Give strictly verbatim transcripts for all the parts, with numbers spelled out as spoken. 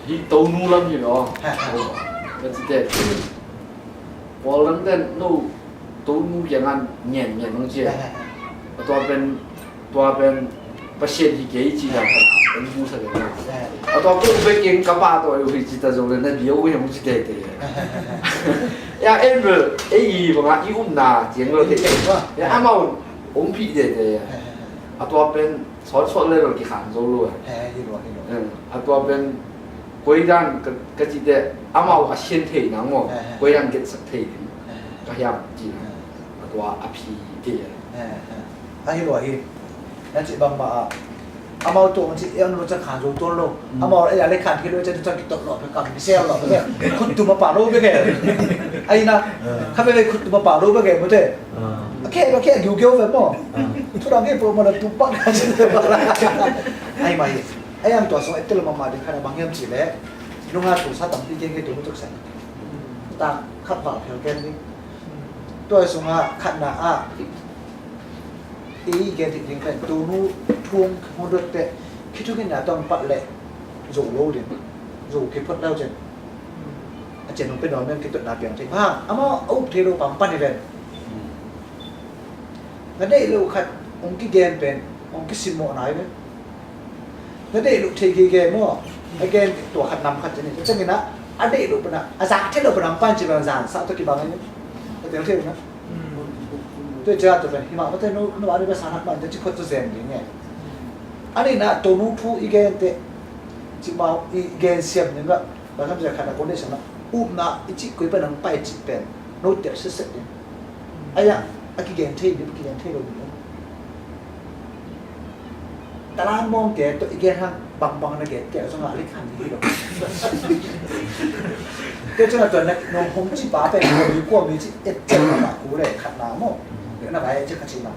Hih tonu lam hi lo. Ka ci teh, Paul lam ten no tonu kiangah ngen ngen hong ci. A tua pen, tua pen Pasian hi kei ci dan khat hong musak kei. A tua ko bek keng ka pa tawh hi ci ta zong le na bia uh hi hong ci teh teh. Ya, en bel ei i bangah i upna ciang lo teh. Ya, amau hong phih teh teh. A tua pen sawt sawt le lo kikhan zo lo. He, hi lo, hi lo. A tua pen koi dan ka, ka ci teh amau a sian thei nang maw. He, he. Koi dan gensak thei ding. He, he. Ka hiam ci nang. He. A tua a phi thei. He, he. A hi lo hi. Na ci bang ma a. Amau tuang ci iang lo ca khan zo tuan lo. Amau a ya le khan thei lo ca tu ca kitok lo pe kam mi sel lo pe. Khut tu ma pa lo pe ke. Ai na. Kha pe khut tu ma pa lo pe ke mo te. A khe, a khe giu giu ve maw. Thu dang khe po maw la tu pak na ci te ba la. Ai mai. Ai ang tua song ai tel mama ding kha na bang hiam ci le. Nunga tu sa tampi gen khe tu mu tuk sa. Ta khat ba phel gen ding. Tua song a khat na a. I gen ding kha tu nu thung hong dot te. Khi thu khin na tong pat le. Zo lo ding. Zo khe phot lau chen. A chen hong pe nuam em, kitotna piang thei. Bang amau a up thei lo pang pan hi ven. Na deih lo khat hong kigen pen hong kisim mawh nai ven. Na deih lo thei gige maw. A gen tua khat nam khat chen hi. Tua chen hi na a deih lo pen a zak thei lo pen a pan ci bang zan sa tua kibang hi. A tel thei na. Tua cia tua pen hi mah mate no no a ni ba sa nak man cia ci khot tua zen ding nge. A ni na tua nu thu i gen te ci mau i gen siam ni ba. Bang hang cia khat a kong deih sang na upna i cih koi pen nang pai cih pen no tel setset ding. Ai a kigen thei ding, kigen thei lo ding. Talan mong ke to i gen hang bang bang na gen ke zong a lik han ding hi lo. Ke zong a tuan na no hong ci pa pen no mi kua mi ci et cen ma ku le khat na mo. Ding na vai ci khat ci ma.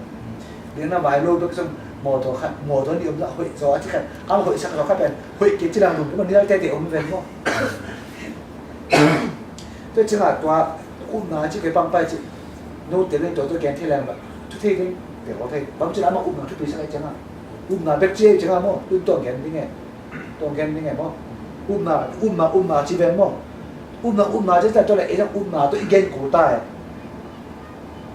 Ding na vai lo bek zong motor khat, motor ni om na hoi zo a ci khat. Am hoi sak zo khat pen hoi ke ci lang lum ma ni la te te om ven mo. Tua ci nga tua upna ci kei pang pai ci. No te le tua tua gen thei leng ba. Thu thei ding te ko thei. Bang ci la ma upna thu pi sa kai ci nga. Upna bek ci ci nga mo. Tu tua gen ding e. Tua gen ding e mo. Upna, upna, upna ci ven mo. Upna, upna ci ta tua le e upna tua i gen ko ta e.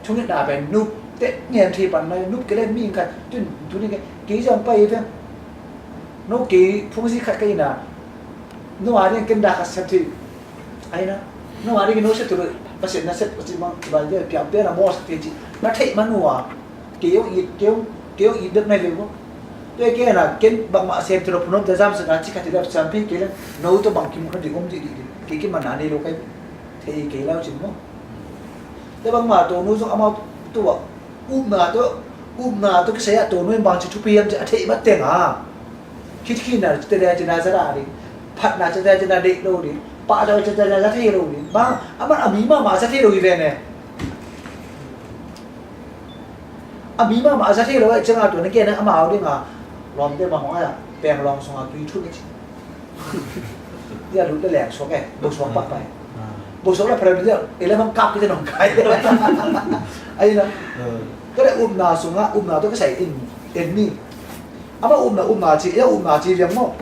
Thu ngen na pen nup te ngen thei pan na nup ke le mi khat. Tun thu ni ke. Kei jam pai ven. No kei phung si khat kei na. No a ding ken da khat sem thei. Ai na, no a ding no se tu, Pasian na se, Pasian mang, Pasian dia piang piang na mo sa te ci. Na thei man ua, kei ong it, kei ong, kei ong it dek nai ve mo. Tua kei na, ken bang ma sem tu lo punom da jam sa na ci khat ti da sam pi kei le, no to bang ki mu na di om di di di. Kei ki man na ni lo kai, thei kei lau cin mo. Te bang ma to no zong amau tua, upna to, upna to kisai a to no in bang ci thupi am ci a thei ma teng a. Khit khit na cite le cina za rah ding. Phat na cite le cina deih lo ding. Pah na cite le za thei lo ding. Bang, a man a mi mahmah za thei lo hi ve ne. A mi mahmah za thei lo a ciang a tua na gen a amau ding a. Lawmte bang hong a peng lawng sung a tui thut a ci. Dia lut le leng suak e. Bo suak pah pai. Bo suak le pha le dia. E le bang kap kite nong kai. Ai na. Ka le upna sung a, upna to ka sai in, in mi. Ama upna, upna ci, ya upna ci liang maw.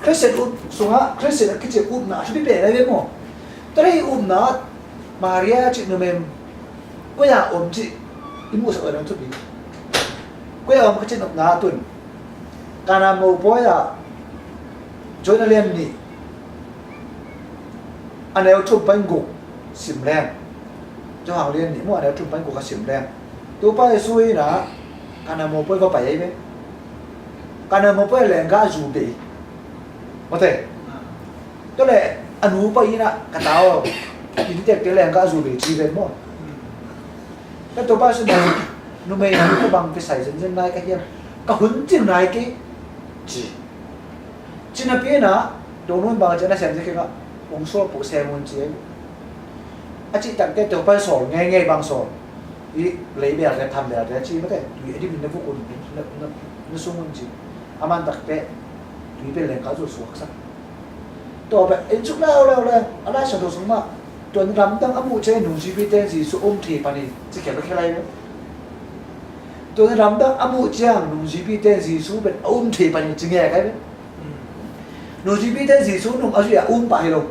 Christian up sungah, Christian a kici upna a thupi pen a liang maw. Tua hi upna Maria ci numei koi a om ci i muhsak leng thupi. Koi a om ka ci upna tun. Kana mopawi ah John a lian nih a neu thum pan guk sim leng. Johan lian nih maw a neu thum pan guk a sim leng. Topa Jesu in a Kana mopawi va pai ahi ve. Kana mopawi a lenggah zu bei. Mate. Tua le a nu pai in a ka tau inntekte lenggah zu bei ci ve maw. Ka Topa Jesu in a numei na ka bang kisai zenzen nai ka hiam. Ka hun cing nai kei ci. Ci napi in a, donu in bang a ci a nasem ci kei ngah, hong sawl peuh sem un ci. A cih takteh Topa in sawl ngeingei bang sawl. I lei belte, tham belte a ci mate, tui a dim in na vuk un, na, na, na sung un ci. A man takteh tui pen lengkah zu suaksak. Tua pen en suk leuleu le, a Lai Siangtho sung mah. Tuan ramdang a muh ciang nungzuipite in Jesu a um thei pan hi ci khial khial lai ve. Tuan ramdang a muh ciang nungzuipite in Jesu pen a um thei pan hi ci ngek ai ve. Nungzuipite Jesu nung a zui a um pah hi lo.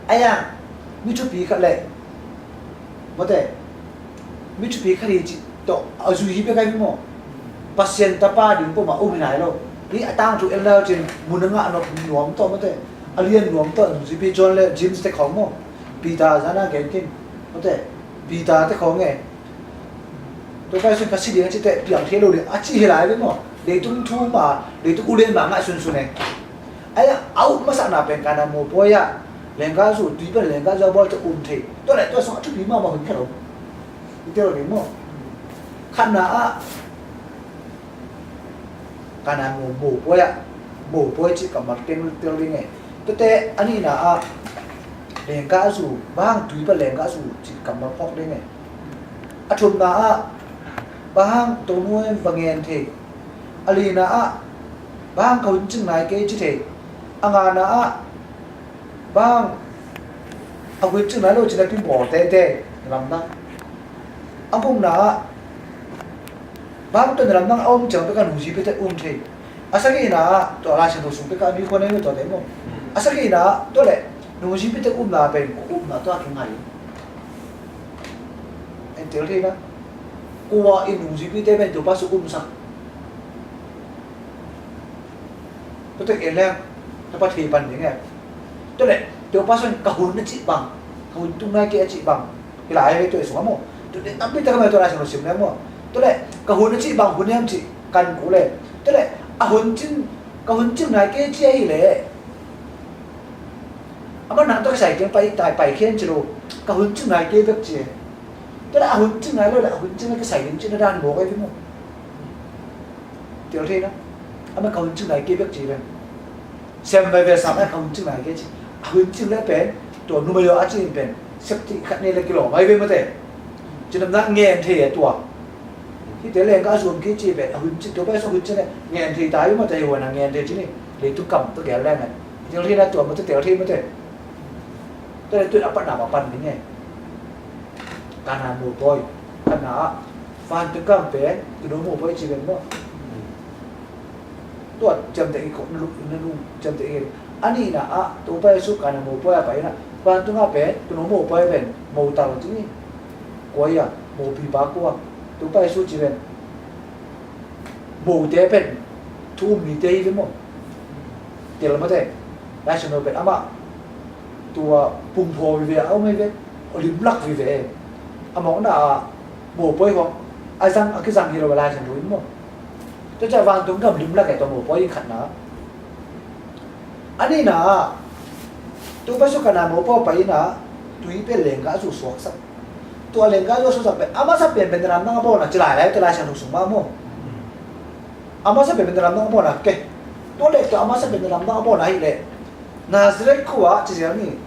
Ahi a, mi thupi khat le, mawte, mi thupi khat hi cih tawh a zui hi bek ahi maw? Pasian Tapa ding pawh mah um hi nai lo. Hih a tangthu en lai cin mun a ngah nuam tawh, mawte, a lian nuam tawh nungzuipi John le James te khawng maw, Peter zan a gen kin, mawte, Peter te khawng e. Topa Jesu in ka si ding a cih teh piang thei lo ding a ci hi lai ve maw? Leitung thu ma, leitung ulian ma ngah sunsun e. Ahi a, a up masakna pen Kana mopawi ah lenggahzu, tui pan lenggahzu a bawl teh um thei. Tua leh tua sung a thupi mahmah hun khat om. I tel ding maw? Khatna ah Kana mo, mopawi ah, mopawi cih kammal teng tel ding e. Tuate a nihna ah lenggahzu, bang hang tui pan lenggahzu cih kammal phawk ding e. A thumna ah bang hang Tonu in va ngen thei. A lina ah bang hang ka hun cing nai kei ci thei. A ngana ah bang hang a hun cing nai lo cih na pi bawl teitei, na lamdang. A gukna ah bang hang tua na lamdang a om ciang pek a nungzuipite um thei. A sagihna ah tua Lai Siangtho sung pek a mi khua nei lo tua te maw? A sagihna ah tua leh nungzuipite umna pen kua umna tua kingai. En tel thei na. Kua in nungzuipite pen Topa Jesu umsak? Tua tek en leng, Topa thei pan ding e. Tua leh Topa Jesu in ka hun a cih bang, ka hun tung nai kei a cih bang. Hi lai ve tua i sung a maw? Tua leh tampi tak a maw tua Lai Siangtho sim leng maw? Tua leh ka hun a cih bang hun hiam cih kan kul e. Tua leh a hun cing, ka hun cing nai kei ci ahi leh, a man nang tawh kisai keng pai tai, pai khen ci lo. Ka hun cing nai kei bek ci e. Tua leh a hun cing nai lo leh a hun cing nai kisai ding ci na dan mawk ahi ve maw? Tel thei na. A man ka hun cing nai kei bek ci pen sem vai ve sam a ka hun cing nai kei ci. A hun cing leh pen tua numei aw a ci in pen septic khat nei leh kilawm ahi ve mawte. Cinamna ngen thei a tua. Hihte lenggah zuam kei ci pen a hun cing, Topa Jesu hun cing leh ngen thei ta hi mawte, hi huan a ngen thei ci ni. Leitung kam tawh gel leng a. Tel thei na tua mawte, tel thei mawte. Tua leh tua a patna mah pan ding e. Kana mopawi. Kana ah vantung gam pen Tonu mopawi ci pen maw? Tua ciamteh i khawh na lung, na lung ciamteh i. A nihna ah Topa Jesu Kana mopawi a pai na. Vantung ah pen Tonu mopawi pen motal ci ni. Kua hi a, mopipa kua? Topa Jesu ci pen mote pen thu um mite hi ve maw? Tel mawte. Lai Siangtho pen amah tua pumphaw vive a om hi ve. A limlak vive. A mawkna ah mopawi huang a zang, a kizang hi lo Lai Siangtho in maw? Tua ciah vantung gam limlak e tua mopawi in khatna. A nihna ah Topa Jesu Kana mopawi pai in a tui pen lenggahzu suaksak. Tua lenggahzu a suaksak pen a masa pen pen na lamdang a bawlna ci lai lai te Lai Siangtho sung mah maw? A masa pen pen na lamdang a bawlna ke. Tua leh tua a masa pen na lamdang a bawlna hi leh Nazareth khua ci ziau ni.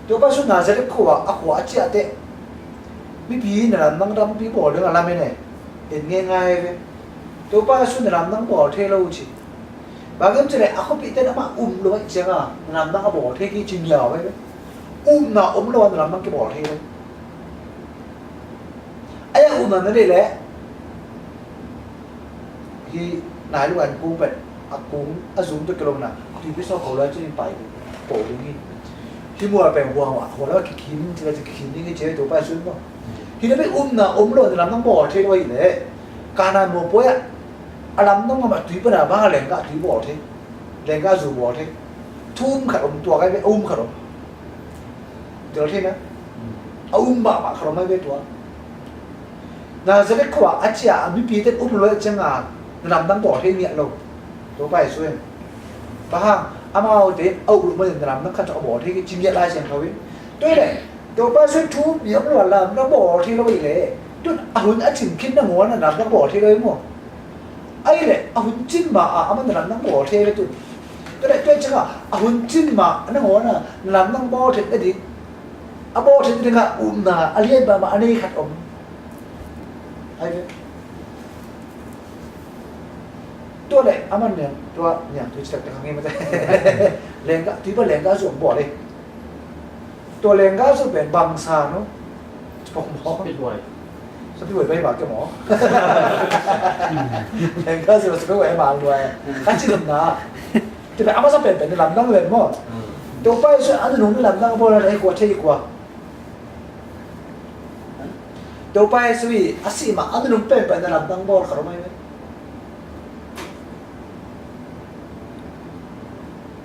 Topa Jesu Nazareth khua a khua a ciah teh mipi na lamdang tampi bawl ding a lamen e. En ngeingai ve. Topa Jesu na lamdang bawl thei lo ci. Bang hiam cih leh a khuapihte in amah um lo ahih ciangin na lamdang a bawl thei kei ci ngiau ahi ve. Upna om lo a na lamdang kibawl thei lo. Ahi a upna na deih leh hih nai luk an kung pen a kung a zum tawh kilomna tuipi sawk kho lai cin pai ding, ko ding hi. Hih mual pen hua hua hua lai kikhin ding ci lai ci kikhin ding hi ci Topa Jesu in maw. Hih na pen upna om lo a na lamdang bawl thei lo ahih leh Kana mopawi ah a lamdang mahmah tui pan a bang a lenggah tui bawl thei, lenggah zu bawl thei. Thu um khat om, tua kai ve, a um khat om. Tel thei na. A um mahmah khat om ahi ve tua. Nazareth khua a ciah a mipite um lo ahih ciangin na lamdang bawl thei ngiat lo. Topa Jesu in bang hang, amaute in a up lo manin na lamdang khat zong a bawl thei ci ngiat Lai Siangtho in. Tua hi leh Topa Jesu in thu um mi om lo a lamdang bawl thei lo ahih leh, tun a hun a cin khin nangawn a na lamdang bawl thei lo hi maw? Ahih leh a hun cin ma a amah na lamdang bawl thei ve tun. Tua leh tua ciangin a hun cin ma a nangawn a na lamdang bawl thei nading, a bawl thei nading a upna a lian mahmah a nei khat om. Ahi ve. Tua leh a man niang, tua niang tui citak te khang hi mate. Lenggah, tui pan lenggah zu hong bawl hi. Tua lenggah zu pen bangsa no. Spokmawh. Speedway. Speedway bai ba ke maw. Lenggah zu speedway ma luai. Ka ci lam na. A masa penpen na lamdang ven maw? Topa Jesu a nunung na lamdang a bawl na hi kua thei kua? Topa Jesu i a sih mah a nunung penpen na lamdang bawl kha lo mai ve.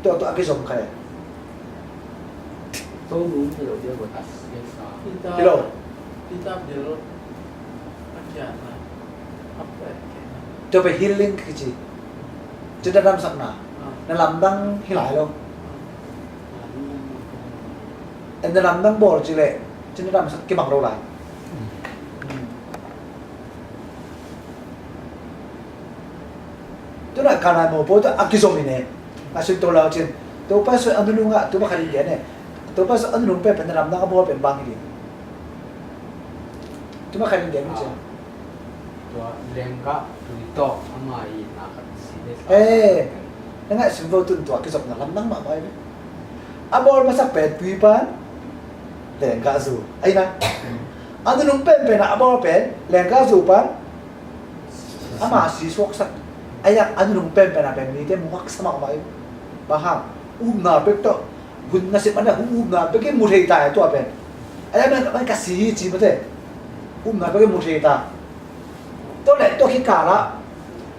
Tua tua a kizom kha e. Hi lo. Tua pen healing kici. Cina damsakna. Na lamdang hi lai lo. Na lamdang bawl ci leh cina damsak kibang lo lai. Tuna Kana mopawi tawh a kizom hi ne. A sui to lau cin. Topa Jesu a nunung ah, Topa khat in gen e. Topa Jesu a nunung penpen na lamdang a bawl pen bang hi ding. Topa khat in gen cin. Tua lenggah tui tawh ama i na khat si de sa. Eh, na ngaihsun vo tun tua kizopna lamdang mahmah hi. A bawl masak pen tui pan lenggah zu. Ai na. A nunung penpen a bawl pen lenggah zu pan ama si suaksak. Ai a, a nunung penpen a pen mite mu haksa mahmah hi. Bang hang, upna bek tawh hun nasep a na hun upna bek in mu thei ta hi tua pen. Ai a, man ka si hi ci mate. Upna bek in mu thei ta. Tua leh tua khit kal ah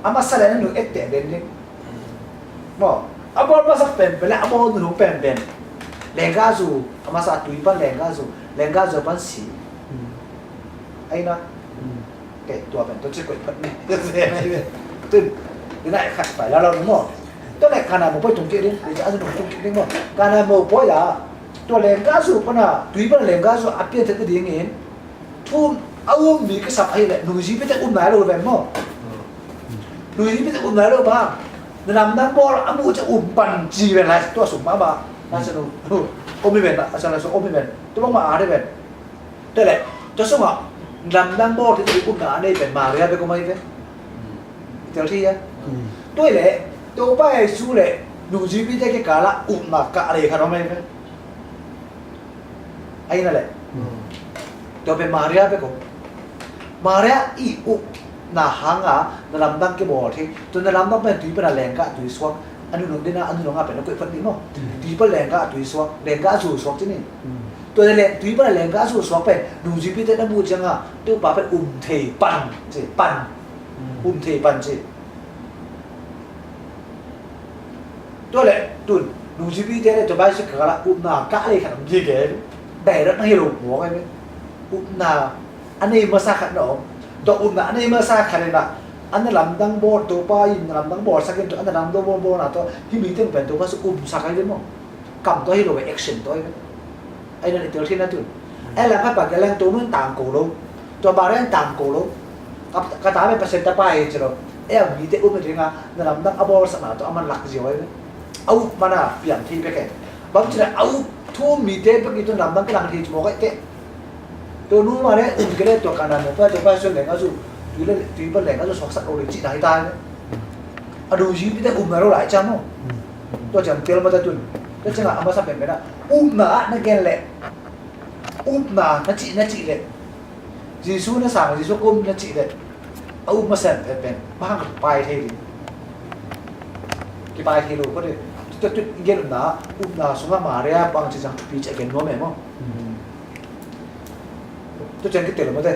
a masa leh a nunung etteh den ding. Maw, a bawl masak penpen leh a bawl nunung penpen. Lenggah zu, a masa tui pan lenggah zu, lenggah zu pan si. Ai na. Kei tua pen tua ci koih phat ni. Tun, ina khat pai la lo ni maw. Tua leh Kana mopawi tung kik ding, ina a nunung tung kik ding maw. Kana mopawi la. Tua lenggah zu pan a, tui pan lenggah zu a pian theih nadingin. Thu um a um mi kisam ahih leh nungzuipite um nai lo ven maw? Nungzuipite um nai lo bang. Na lamdang bawl a muh ciang um pan ci ven lai tua sung mahmah. Na ciang um, om hi ven, a ciang lai sung om hi ven. Tua bangmah a dei ven. Tua leh tua sungah lamdang bawl tete umna a nei pen Maria bek om ahi ven. I tel thei hia? Tua hi leh Topa Jesu leh nungzuipite kikal ah upna kah lei khat om ahi ven. Ahi na leh. Tua pen Maria bek om. Maria i upna hanga na lamdang kibawl thei. Tua na lamdang pen tui pan a lenggah tui suak. A nunung dena a nunung a pen na koih phat ni maw. Tui pan lenggah tui suak, lenggah zu suak ci ni. Tua leh tui pan a lenggah zu suak pen nungzuipite na muh cianga Topa pen um thei pan ci pan. Um thei pan ci. Tua leh tun nungzuipite leh Topa Jesu kikal ah upna kah lei khat om ding e. Direct na hi lo mawk e. Upna a nei masa khat na om. Tua upna a nei masa khat in ah a na lamdang bawl, Topa in na lamdang bawlsak in tua a na lamdang bawl bawlna tua hih mi teng pen Topa Jesu umsak ahi ve maw. Kam tua hi lo ve, action tua hi ve. Ai na i tel thei na tun. Ai lam khat pa kia leng to nun tang ko lo. Tua ba reng tang ko lo. Ka, ka ta pen Pasian tapa hi ci lo. Ai a mite um na dinga na lamdang a bawlsakna tua a man lak zia hi ve. A up man a piang thei bek e. Bang ci na a up thu mite bek i tun lamdang kilang thei ci mawk ai teh. Tua nu mah leh um kei leh tua Kana mopawi, Topa Jesu lenggah zu, tui leh tui pan lenggah zu suaksak lo ding cihna hi ta hi. A nungzuipite um nai lo lai ciang maw. Tua ciang tel mah ta tun. Tua ciangah a masa penpen ah upna ah na gen leh, upna na cih, na cih leh, Jesu na sang, Jesu ka um na cih leh, a upna sem penpen bang hang kipai thei ding. Kipai thei lo kha ding. Tua tun i gen upna, upna sungah Maria bang ci ciang thupi ci a gen nuam e maw. Tua ciang kitel mate.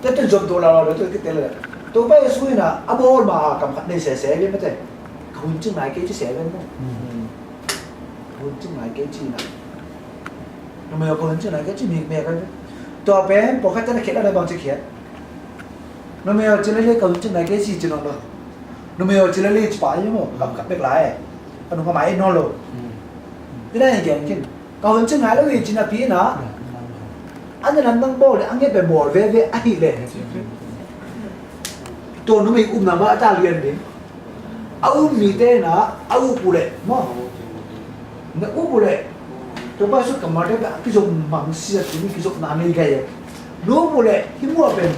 Tua tun zom to la la tua kitel le. Topa Jesu in a bawl ma a kam khat nei sese ve mate. Ka hun cing nai kei ci se ve maw. Ka hun cing nai kei ci na. Numei aw ka hun cing nai kei ci mi me ka. Tua pen pawlkhat tena khiat la na bang ci khiat. Numei aw ci le le ka hun cing nai kei ci ci nawn lo. Numei aw ci le le ci pa i maw kam khat bek lai. Ka nung ka mai nawn lo. Tina i gen kin. Ka hun cing nai lo hi ci napi na. An na lamdang bawl le, a ngiat pen bawl veve ahih leh. Tua numei upna mah a ta lian ding. A um mite na, a up uh leh, maw. Na up uh leh. Topa Jesu kammalte pen a kizom mangsia tuni kizopna nei gai e. Na up uh leh, hih muah pen.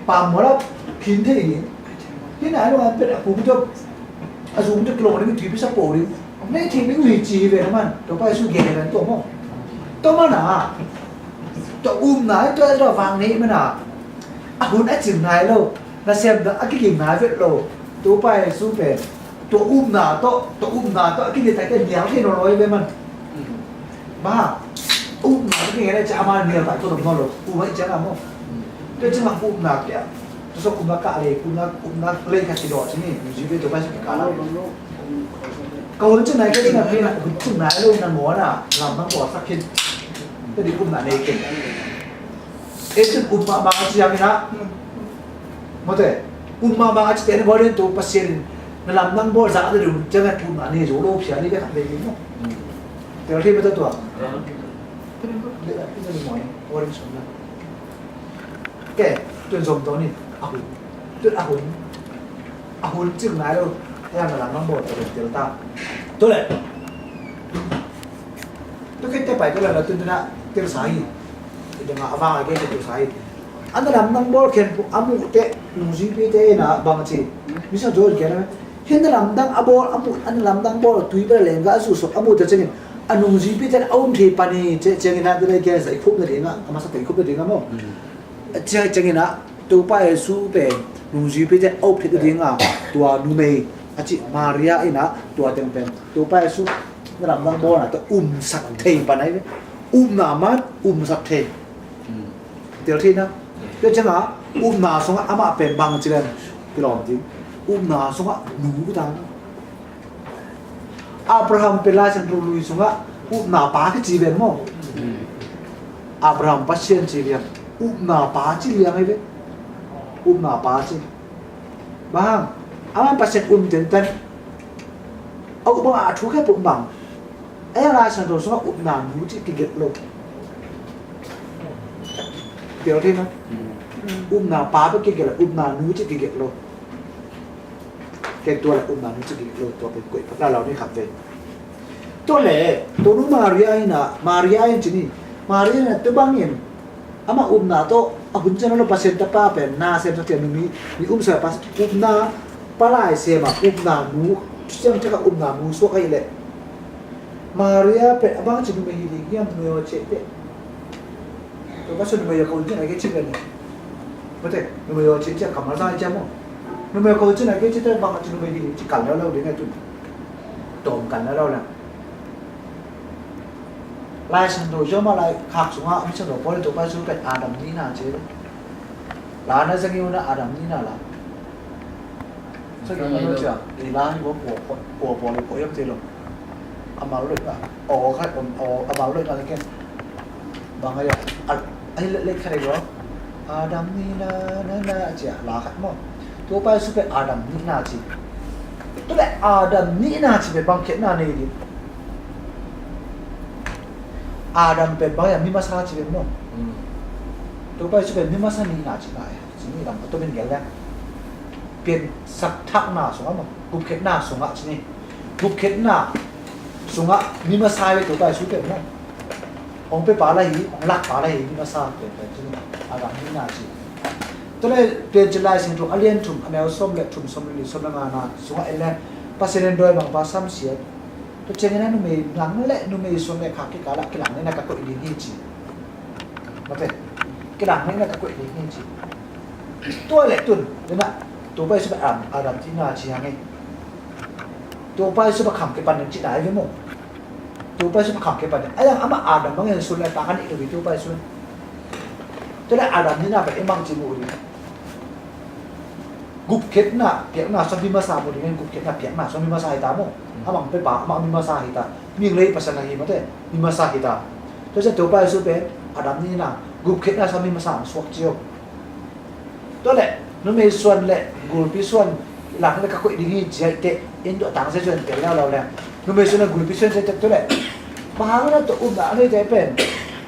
Pammual ah phin thei ding. Hih nai lo a pen a pu pu tawh, a zu pu tawh kilawh ding, tui pi sa po ding. Nei thei ding uh hi ci hi ve na man. Topa Jesu gen hi ven tua maw. Tua man a. Tua upna hi tua tua vang nei man a. A hun a cim nai lo. Nasem dang a kiging nai vet lo. Topa Jesu pen. Tua upna tawh, tua upna tawh a kinial tak ciang nial thei nawn lo hi ve man. Bang hang? Upna tawh kinial tak ciang amah nial tak tawh om nawn lo. Upna i ciang a maw. Tua ciang a upna kia, tua sawk upna kah lei, upna, upna lei khat kidawh ci ni. Nungzuipite Topa Jesu kikal a. Ka hun cing nai, ka cing nai, ka hun cing nai lo na maw na, lamdang bawlsak khin. Tua ding upna nei khin. Ei cun um mahmah a ci hang in ah. Mawte, um mahmah a cite na bawl in tu Pasian in na lamdang bawl zah a ding ciang a upna nei zo lo phial ni bek khat vei ding maw. Tel thei mawte tua. Ke, tun zom tawh ni, a hun. Tun a hun. A hun cing nai lo. Hei hang na lamdang bawl tel ta. Tua leh. Tua khit teh pai ka la la tun tun ah tel sa hi. Tua dang a vang a gen tel sa hi. An na lamdang bawl khempeuh a muh teh nungzuipite in ah bang ci. Misa Joel gen a, hih na lamdang a bawl a muh, an na lamdang bawl tui bel a lenggah a zuh suak a muh teh ciangin a nungzuipite in a um thei pan hi ci ciangin ah tua leh gen sa i khupna ding ah, a masa teh i khupna ding ah maw. Ciang ciangin ah Topa Jesu pen nungzuipite a up theih ding a, tua numei a cih Maria in ah tua teng pen Topa Jesu na lamdang bawlna tawh umsak thei pan ahi ve. Upna man umsak thei. Tel thei na. Tua ciangah upna sungah amah pen bang ci leng kilawm ding. Upna sungah nu ta. Abraham pen Lai Siangtho lui sungah upna pa kici ven maw? Abraham Pasian ci liang, upna pa ci liang hi ve. Upna pa ci. Bang hang? Amah Pasian um tenten. A up bang a thu khempeuh bang. A Lai Siangtho sungah upna nu ci kigelh lo. Tel thei na. Upna pa bek kigelh, upna nu ci kigelh lo. Ken tua le upna nu ci kigelh lo, tua pen koih phat la lo ni khat ve. Tua le, tua nu Maria in ah, Maria in ci ni, Maria in ah tua bangin amah upna tawh a hun ciang lo Pasian Tapa pen na sem sak ciang mi, mi um sak pa upna palai sem a upna nu, ciang ciang a upna nu suak ahih leh Maria pen a bang ci numei hi ding hiam, numei aw ciah teh. Tua ka sua numei aw ko cin a kei ci pen. Mate, numei aw ciah ciah kammal sa ciah maw. Numei aw ko cin a kei ci teh bang a ci numei hi ding ci kal leuleu ding a tun. Tawm kal leuleu leng. Lai Siangtho Joel mah lai khak sungah mi Siangtho Paul in Topa Jesu pen Adam nihna ci. La na zang i uh na Adam nihna la. Sa ki ma lo cia i la hi bo pua pua pua lo pua yam te lo. A mal lo ka o kha o a mal lo ka le ken. Bang ai a ai le le kha le lo. Adam nihna na na cia la khat maw. Topa Jesu pen Adam nihna ci. Tu le Adam nihna ci pen bang khetna nei ding. Adam pen bang ai a mi masa ci pen maw. Topa Jesu pen mi masa nihna ci ngai. Ci ni lam a tomin gel le. Piansak thakna sungah maw. Gupkhiatna sungah ci ni. Gupkhiatna sungah mi masa hi ve Topa Jesu pen maw. Hong pe pa la hi, hong lak pa la hi, mi masa pen pen ci ni. Adam nihna ci. Tua le Piancil Lai Siangtho a lian thum, a neu sawm le thum, sawm le li, sawm le ngana sungah en le Pasian in dawimangpa samsiat. Tua ciangin a numei lang le numei suan le khak kikal ah kilang nena ka koih ding hi ci. Mate, kilang nena ka koih ding hi ci. Tua le tun, nena, Topa Jesu pen Adam, Adam nihna ci hang hi. Topa Jesu pen kham kipan ding ci nai ve maw. Topa Jesu pen kham kipan ding. Ai ang amah Adam bangin suan le pa kan i lo hi Topa Jesu. Tua le Adam nihna pen i mang ci mu ding. Gupkhiatna piakna sung mi masa mu ding, gupkhiatna piakna sung mi masa hi ta maw. Amah pe pa, amah mi masa hi ta. Mihing le Pasian ahi mate, mi masa hi ta. Tua ciang Topa Jesu pen Adam nihna gupkhiatna sung mi masa ang suak cio. Tua le numei suan le gulpi suan lang le ka koih ding hi ci ai teh, in tua tang se suan tel lau lau le. Numei suan le gulpi suan se tek tua le. Bang hang na tua upna a neite pen.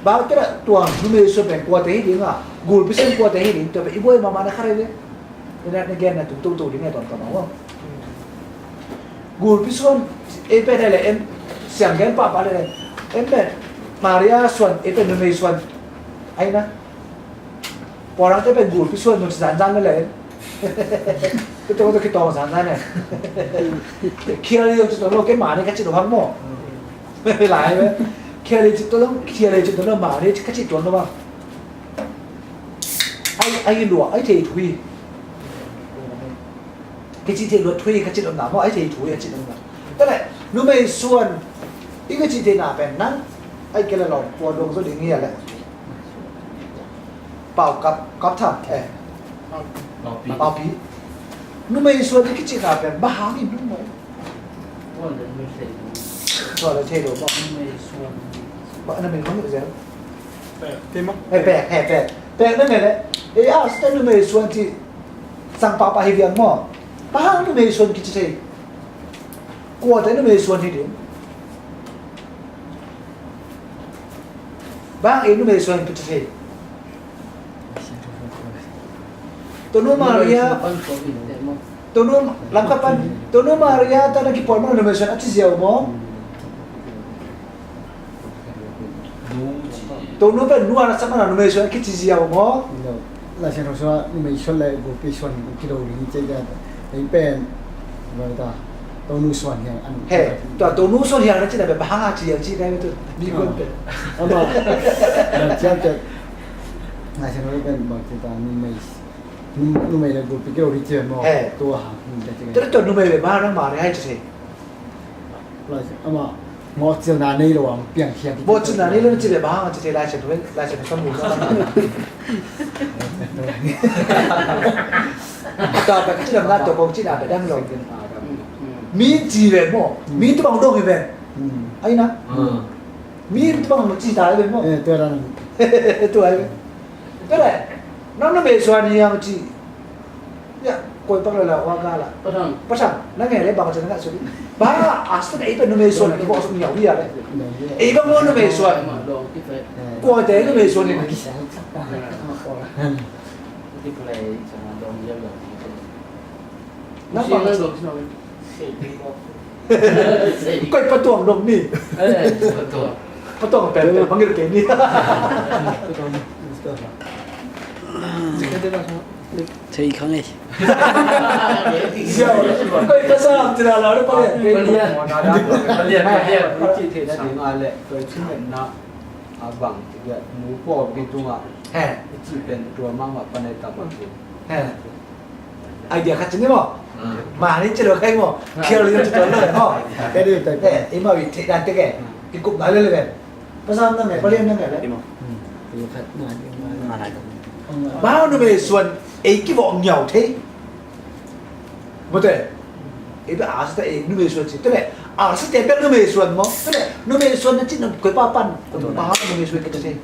Bang tua le tua numei suan pen kuate hi ding a, gulpi suan kuate hi ding, tua pen i buai mahmah na kha rei le. Ina na gen na tung tung tung ding a tuamtuam a maw. Gulpi suan ei pen le en siang gen pahpah le en pen Maria suan ei pen numei suan. Ai na. Pawlangte pen gulpi suan nun zanzan le en. Tua tua kitawng zanzan le. Khial yo ci tuan lo kei mah ni ka ci lo hang maw. Lai ve. Khial yo ci tuan lo, khial yo ci tuan lo mah ni ka ci tuan lo bang. Ai, ai lua, ai thei thui. Kici thei luat thu hi ka cih omna maw, ai thei thu hi ka cih omna. Tua leh numei suan i kici theihna pen nang ai kei leh lawm pua dong zo ding hi a leh. Pau kap kap tham eh. Paupi. Numei suan i kicihna pen bang hang in numei. Tua leh thei lo maw. Numei suan. Ba numei mah hi zel. Pek, pek, pek. Pek na ngei leh. Ei a sita numei suan ci sang papa hi viang maw. Bang hang numei suan kici thei. Kua te numei suan hi ding. Bang ei numei suan kici thei. Tonu Maria. Tonu lam ka pan. Tonu Maria ta na kipawl maw numei suan a ci ziau maw. Tonu pen nu a na sak na numei suan a kici ziau maw. Laisiangtho sua numei suan le gulpi suan kilo ring cia cia. Ei pen. Tua tonu suan hiang an. He, tua tonu suan hiang na cina be bahang a ci hiang ci kai tu. Mi kon pe. Ama. Na cian pe. Laisiangtho pen bang ci ta numei. Numei le gulpi kilo ring ci mo. He. Tua ha. Tua tua numei be bahang nang ma re hai ci. Ama. Mawhcilna nei lo a hong piangkhia. Mawhcilna nei lo na cih leh bang hang a ci thei Lai Siangtho, Lai Siangtho sawm lo. Ta ka ci lam na to kong ci na ka dang lo. Mi ci ve maw. Mi tu bang dong hi ve. Ai na. Mi tu bang ci ta ve maw. Eh, tu dan. Tu ai ve. Tua leh nang numei suan hiang ci. Ya, koi pak lala wa gala. Patang. Patang. Nang ngei leh bang ci nang ngah suli. Ba, a sita ei pen numei suan ki bawh suk ngiau hi a leh. Ei bang maw numei suan. Koi te numei suan ni. Nang bang ci. Koi patuang dong ni. Patuang. Patuang pen pen manggil kei ni. Thei kha ngei. Koi ka sam ti la la pa le. Palian, palian. Ci thei na ding a leh koi ci na a bang ci dia mu pawlpi tungah. He. Ci pen tua mama panai tam ci. He. Idea khat ci ni maw. Mah ni ci lo khai maw. Khial lo ci tuan lo maw. Ka ding tai. Eh, i mah wi thei dan te ke. Kikup na le le ben. Pasal nang ngai, palian nang ngai le. Bang numei suan ei kivawh ngiau thei. Mawte. Ei bek a sita ei numei suan ci. Tua leh a sita bek numei suan maw. Tua leh numei suan na ci na koi pa pan. Bang numei suan ka ci thei.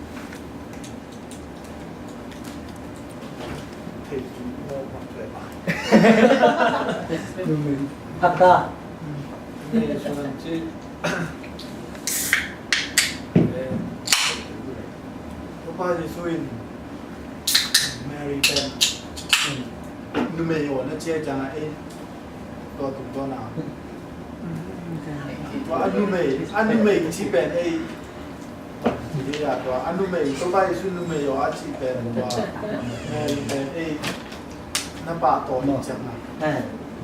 Hakka. Topa Jesu in Mary pen numei aw na cia ciangah ei tua tungtawn a tua a numei a numei ci pen ei Tua a numei, Topa Jesu numei aw a cih pen tua. Eh, pen ei na pahtawi ciang na.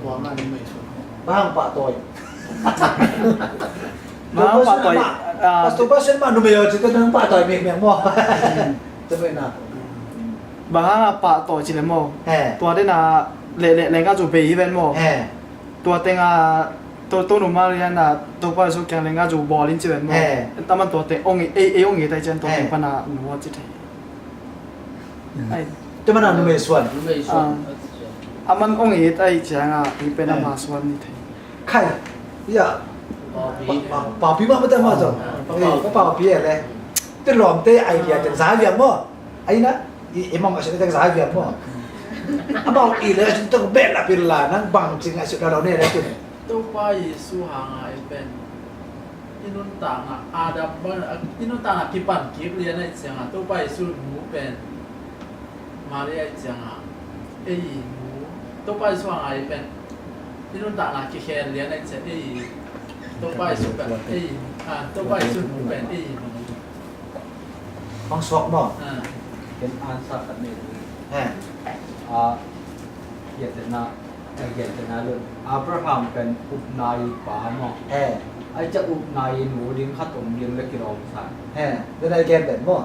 Tua nga numei su. Bang pahtawi. Bang pahtawi. Pastor Pastor ma numei aw cih tua nang pahtawi mek mek maw. Tua pen na. Bang hang a pahtawi cih le maw. Tua den a le le le nga zu bei hi ven maw. Tua teng a to to nu Maria na Topa Jesu kiang leng a zu bawl in ci ven maw. Taman tua teng ong ei ei ong ei tai cian tua teng pan a nu a ci thei. Ai. Tua man a numei suan. Numei suan. A man ong ei tai ciang a i pen a ma suan ni thei. Khai. Ya. Papi ma ma ta ma zo. Papi e le. Te lawmte idea teng za viang maw. Ai na. I, i mong a sih na teng za viang maw. Amau i le a sih teng bel a pil la nang bang cing a sih la lo ne le tun. Topa Jesu hanga i pen i nuntakna Adam ban i nuntakna kipan kip lian a i cianga Topa Jesu nu pen Maria i cianga ei i nu Topa Jesu hanga i pen i nuntakna kikhen lian a i cianga ei Topa Jesu pen ei i nu Topa Jesu nu pen ei i nu. Bang suak maw? Ken ansa khat nei ding. A, kiatena, a kiatena lo. Abraham pen upna i pa maw? Ai ca upna i nu ding khat om ding le kilawm sa. Dena i ken pen maw?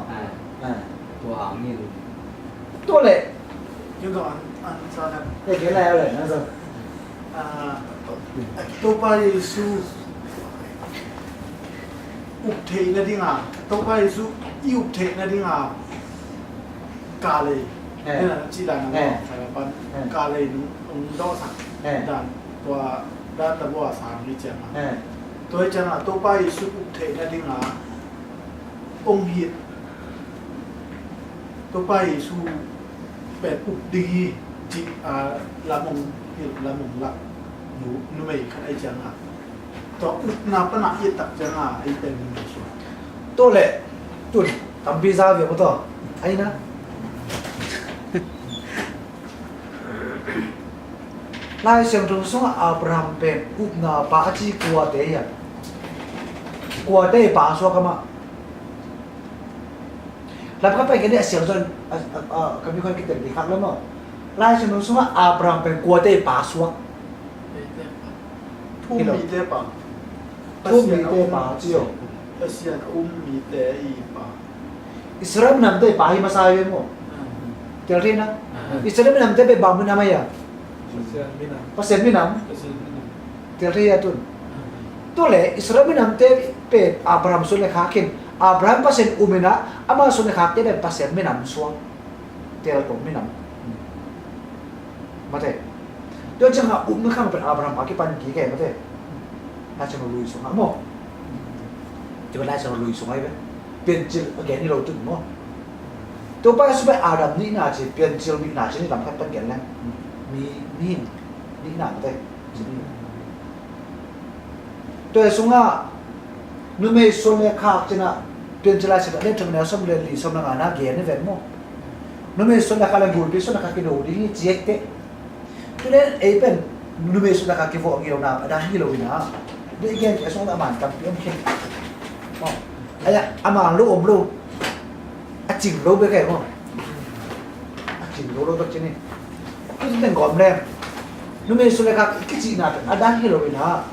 Tua hangin. Tua le. Ken tua an, ansa khat. Ken lai le, ansa. Ah, Topa Jesu up theih nadinga, Topa Jesu i up theih nadinga kalei, eh, na ci dan a, eh, pan, eh, kalei nung, nung dawhsak, eh, dan, tua dan ta bua sang ni cianga, eh, tua hi cianga Topa Jesu up theih nadinga ong hit, Topa Jesu pen up ding hi, ci a, lamong hilh, lamong lak nu, numei khat ahi cianga, tua upna pana i tak cianga ei pen numei suak. Tua le tun tampi za viau tua ahi na. Lai Siangtho sungah Abraham pen upna pa a ci kuate hiam? Kuate pa suak amah? Lam khat pen kei ni a siang zon a, a, a, kami khon kitel di khak le maw. Lai Siangtho sungah Abraham pen kuate pa suak? Thu um mite pa. Thu um mite pa ci o. Pasian a um mite i pa. Israel minamte pa hi masa hi ve maw. Tel thei na. Israel minamte pen bang minam ahi a? Pasian minam. Pasian minam. Tel thei a tun. Tua le Israel minamte pen Abraham suan le khak in, Abraham Pasian um in a, ama suan le khakte pen Pasian minam suak. Tel tawh minam. Mate. Tua ciangah upna khang pen Abraham a kipan kik e mate. Lai Siangtho lui sungah maw. Tua Lai Siangtho lui sungah hi ve. Piancil a gen hi lo tun maw. Topa Jesu pen Adam nihna ci, piancil nihna ci ni lam khat pan gen leng. Mi, mi nihna mate. Tua sungah numei suan le khak cinah Piancil Lai Siangtho a lian thum neu sawm le li, sawm le nga na gen hi ven maw. Numei suan le khak le gulpi suan le khak kido ding hi ci hi teh. Tule ei pen numei suan le khak kivuah gilo na a dang hi lo hi na. Dei gen kei a sungah a man tampi om khin. Maw. Aia a man lo om lo. A cing lo bek ahi maw. A cing lo lo bek ci ni. Tuti teng gawm leng numei suan le khak i kicihna pen a dang hi lo hi na.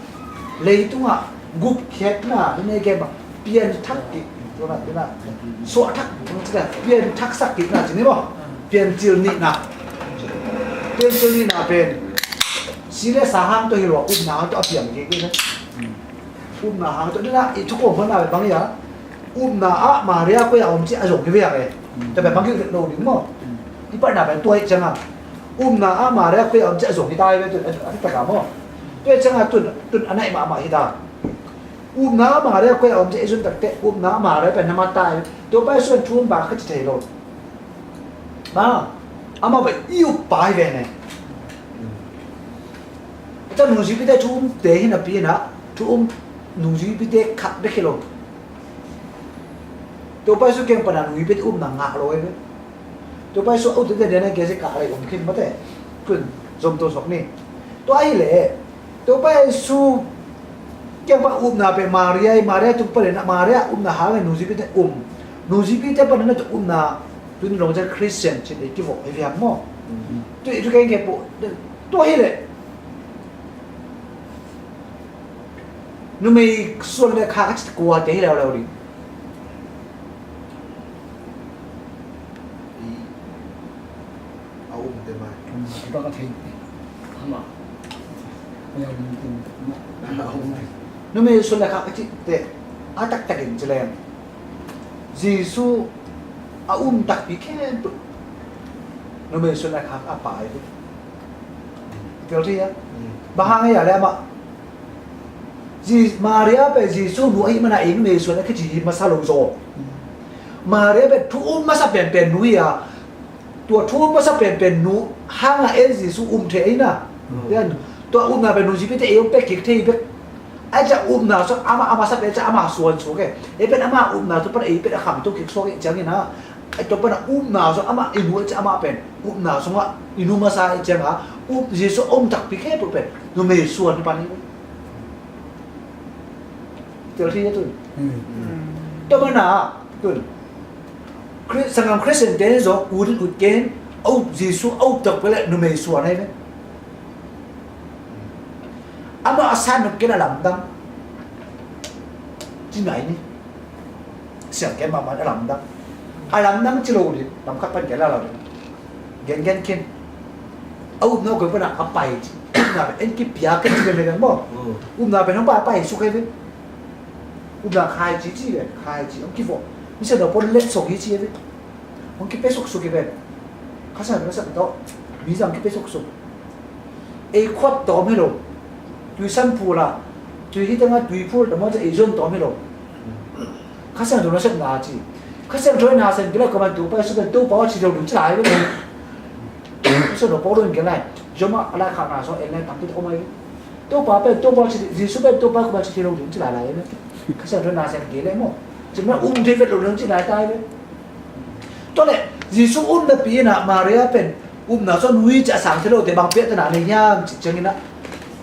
Leitungah gupkhiatna numei gen bang pianthak kik, suahthak, pianthaksak kikna ci ni maw. Piancil nihna. Piancil nihna pen si le sa hang tawh hi lo a upna hang tawh a piang kik hi na. Upna hang tawh nina i thukhawm honna bang hi a, upna ah Maria koi a om ci a zong hi ve a ve. Tua pen bang hi lo ding maw. I patna pen tua hi cianga upna ah Maria koi a om ci a zong hi ta hi ve tun a taktak a maw. Tua hi cianga tun, tun a naih mahmah hi ta. Upna ah Maria koi a om ci a i zun takte upna ah Maria pen na mat ta hi. Topa Jesu pen thu um pa kha ci thei lo. Bang amah pen i up pa hi ve ne. Tua nungzuipite thu umte hi napi inah thu um nungzuipite khat bek hi lo. Topa Jesu kiang pana nungzuipite upna ngah lo hi ve. Topa Jesu a upte diana kiasi kah lei om khin mate. Tun zom to sok ni. Tua ahileh Topa Jesu kiang pan upna pen Maria hi, Maria tung panin Maria upna hangin nungzuipite um. Nungzuipite panin na tua upna tuni long ciang Christian cin ei kivok hi viam maw. Tui thu keng kei pu tua hileh numei suan le khak a ci kuate hi leuleu ding. A umte mai. Numei suan le khak a cihte a taktakin ci leng Jesu a um takpi khempeuh numei suan le khak a pai hi. Tel thei a. Bang hang a le amah Maria pen Jesu nu ahih mana ei numei suan a kici hi masa lo zaw. Maria pen thu um masa penpen nu hi a. Tua thu um masa penpen nu hangah ei Jesu um thei ahi na. Tua upna pen nungzuipite ei hong pek kik thei bek. Ahi ciah upna sung amah a masa pen ciah amah suan suak e. Ei pen amah upna tua pan ei pen a khangto kik suak e ciangin a. Ahi tua pan a upna sung amah i nu ahi ciah amah pen upna sungah i nu masa ahi ciangah Jesu a um takpi khempeuh pen numei suan hi pan hi. Tel thei a tun. Tua mana tun Sanggam Khristian te zong ut in ut ken a up Jesu a up tak pele numei suan ahi ve. Amah a san nop ken a lamdang. Ci nai ni. Siang ken mahmah a lamdang. A lamdang ci lo ding lam khat pan ken la lo ding. Gen gen ken a upna koi pana a pai ci. En kipia ken ci veve maw. Upna pen hong paipai suk hi ve. Upna khai ci ci ve, khai ci hong kivawh. Misiangtho pawl letsong hi ci hi ve. Hong kipia suksuk hi ve. Kha Siangtho nasep tawh mi zang kipia suksuk. Ei khuap tawm hi lo. Tuisan phul ah, tui hi tengah tui phul tawm ah ei zon tawm hi lo. Kha Siangtho nasepna ci. Kha Siangtho nasep kei lai, kuaman Topa Jesu pen Topa aw ci lo ding ci lai ve. Kha Siangtho Paul in gen lai. Rom ah a laikhakna sung en lai, takpi tak om ai ve. Topa pen Topa ci, Jesu pen Topa, kuaman ci lo ding ci lai lai ve. Kha Siangtho nasep kei lai maw. Ci maw, um thei vet lo ding ci lai tai ve. Tua leh Jesu um napi in ah Maria pen upna sung nui ci a sang thei lote bang piahtana nei hiam cih ciangin ah,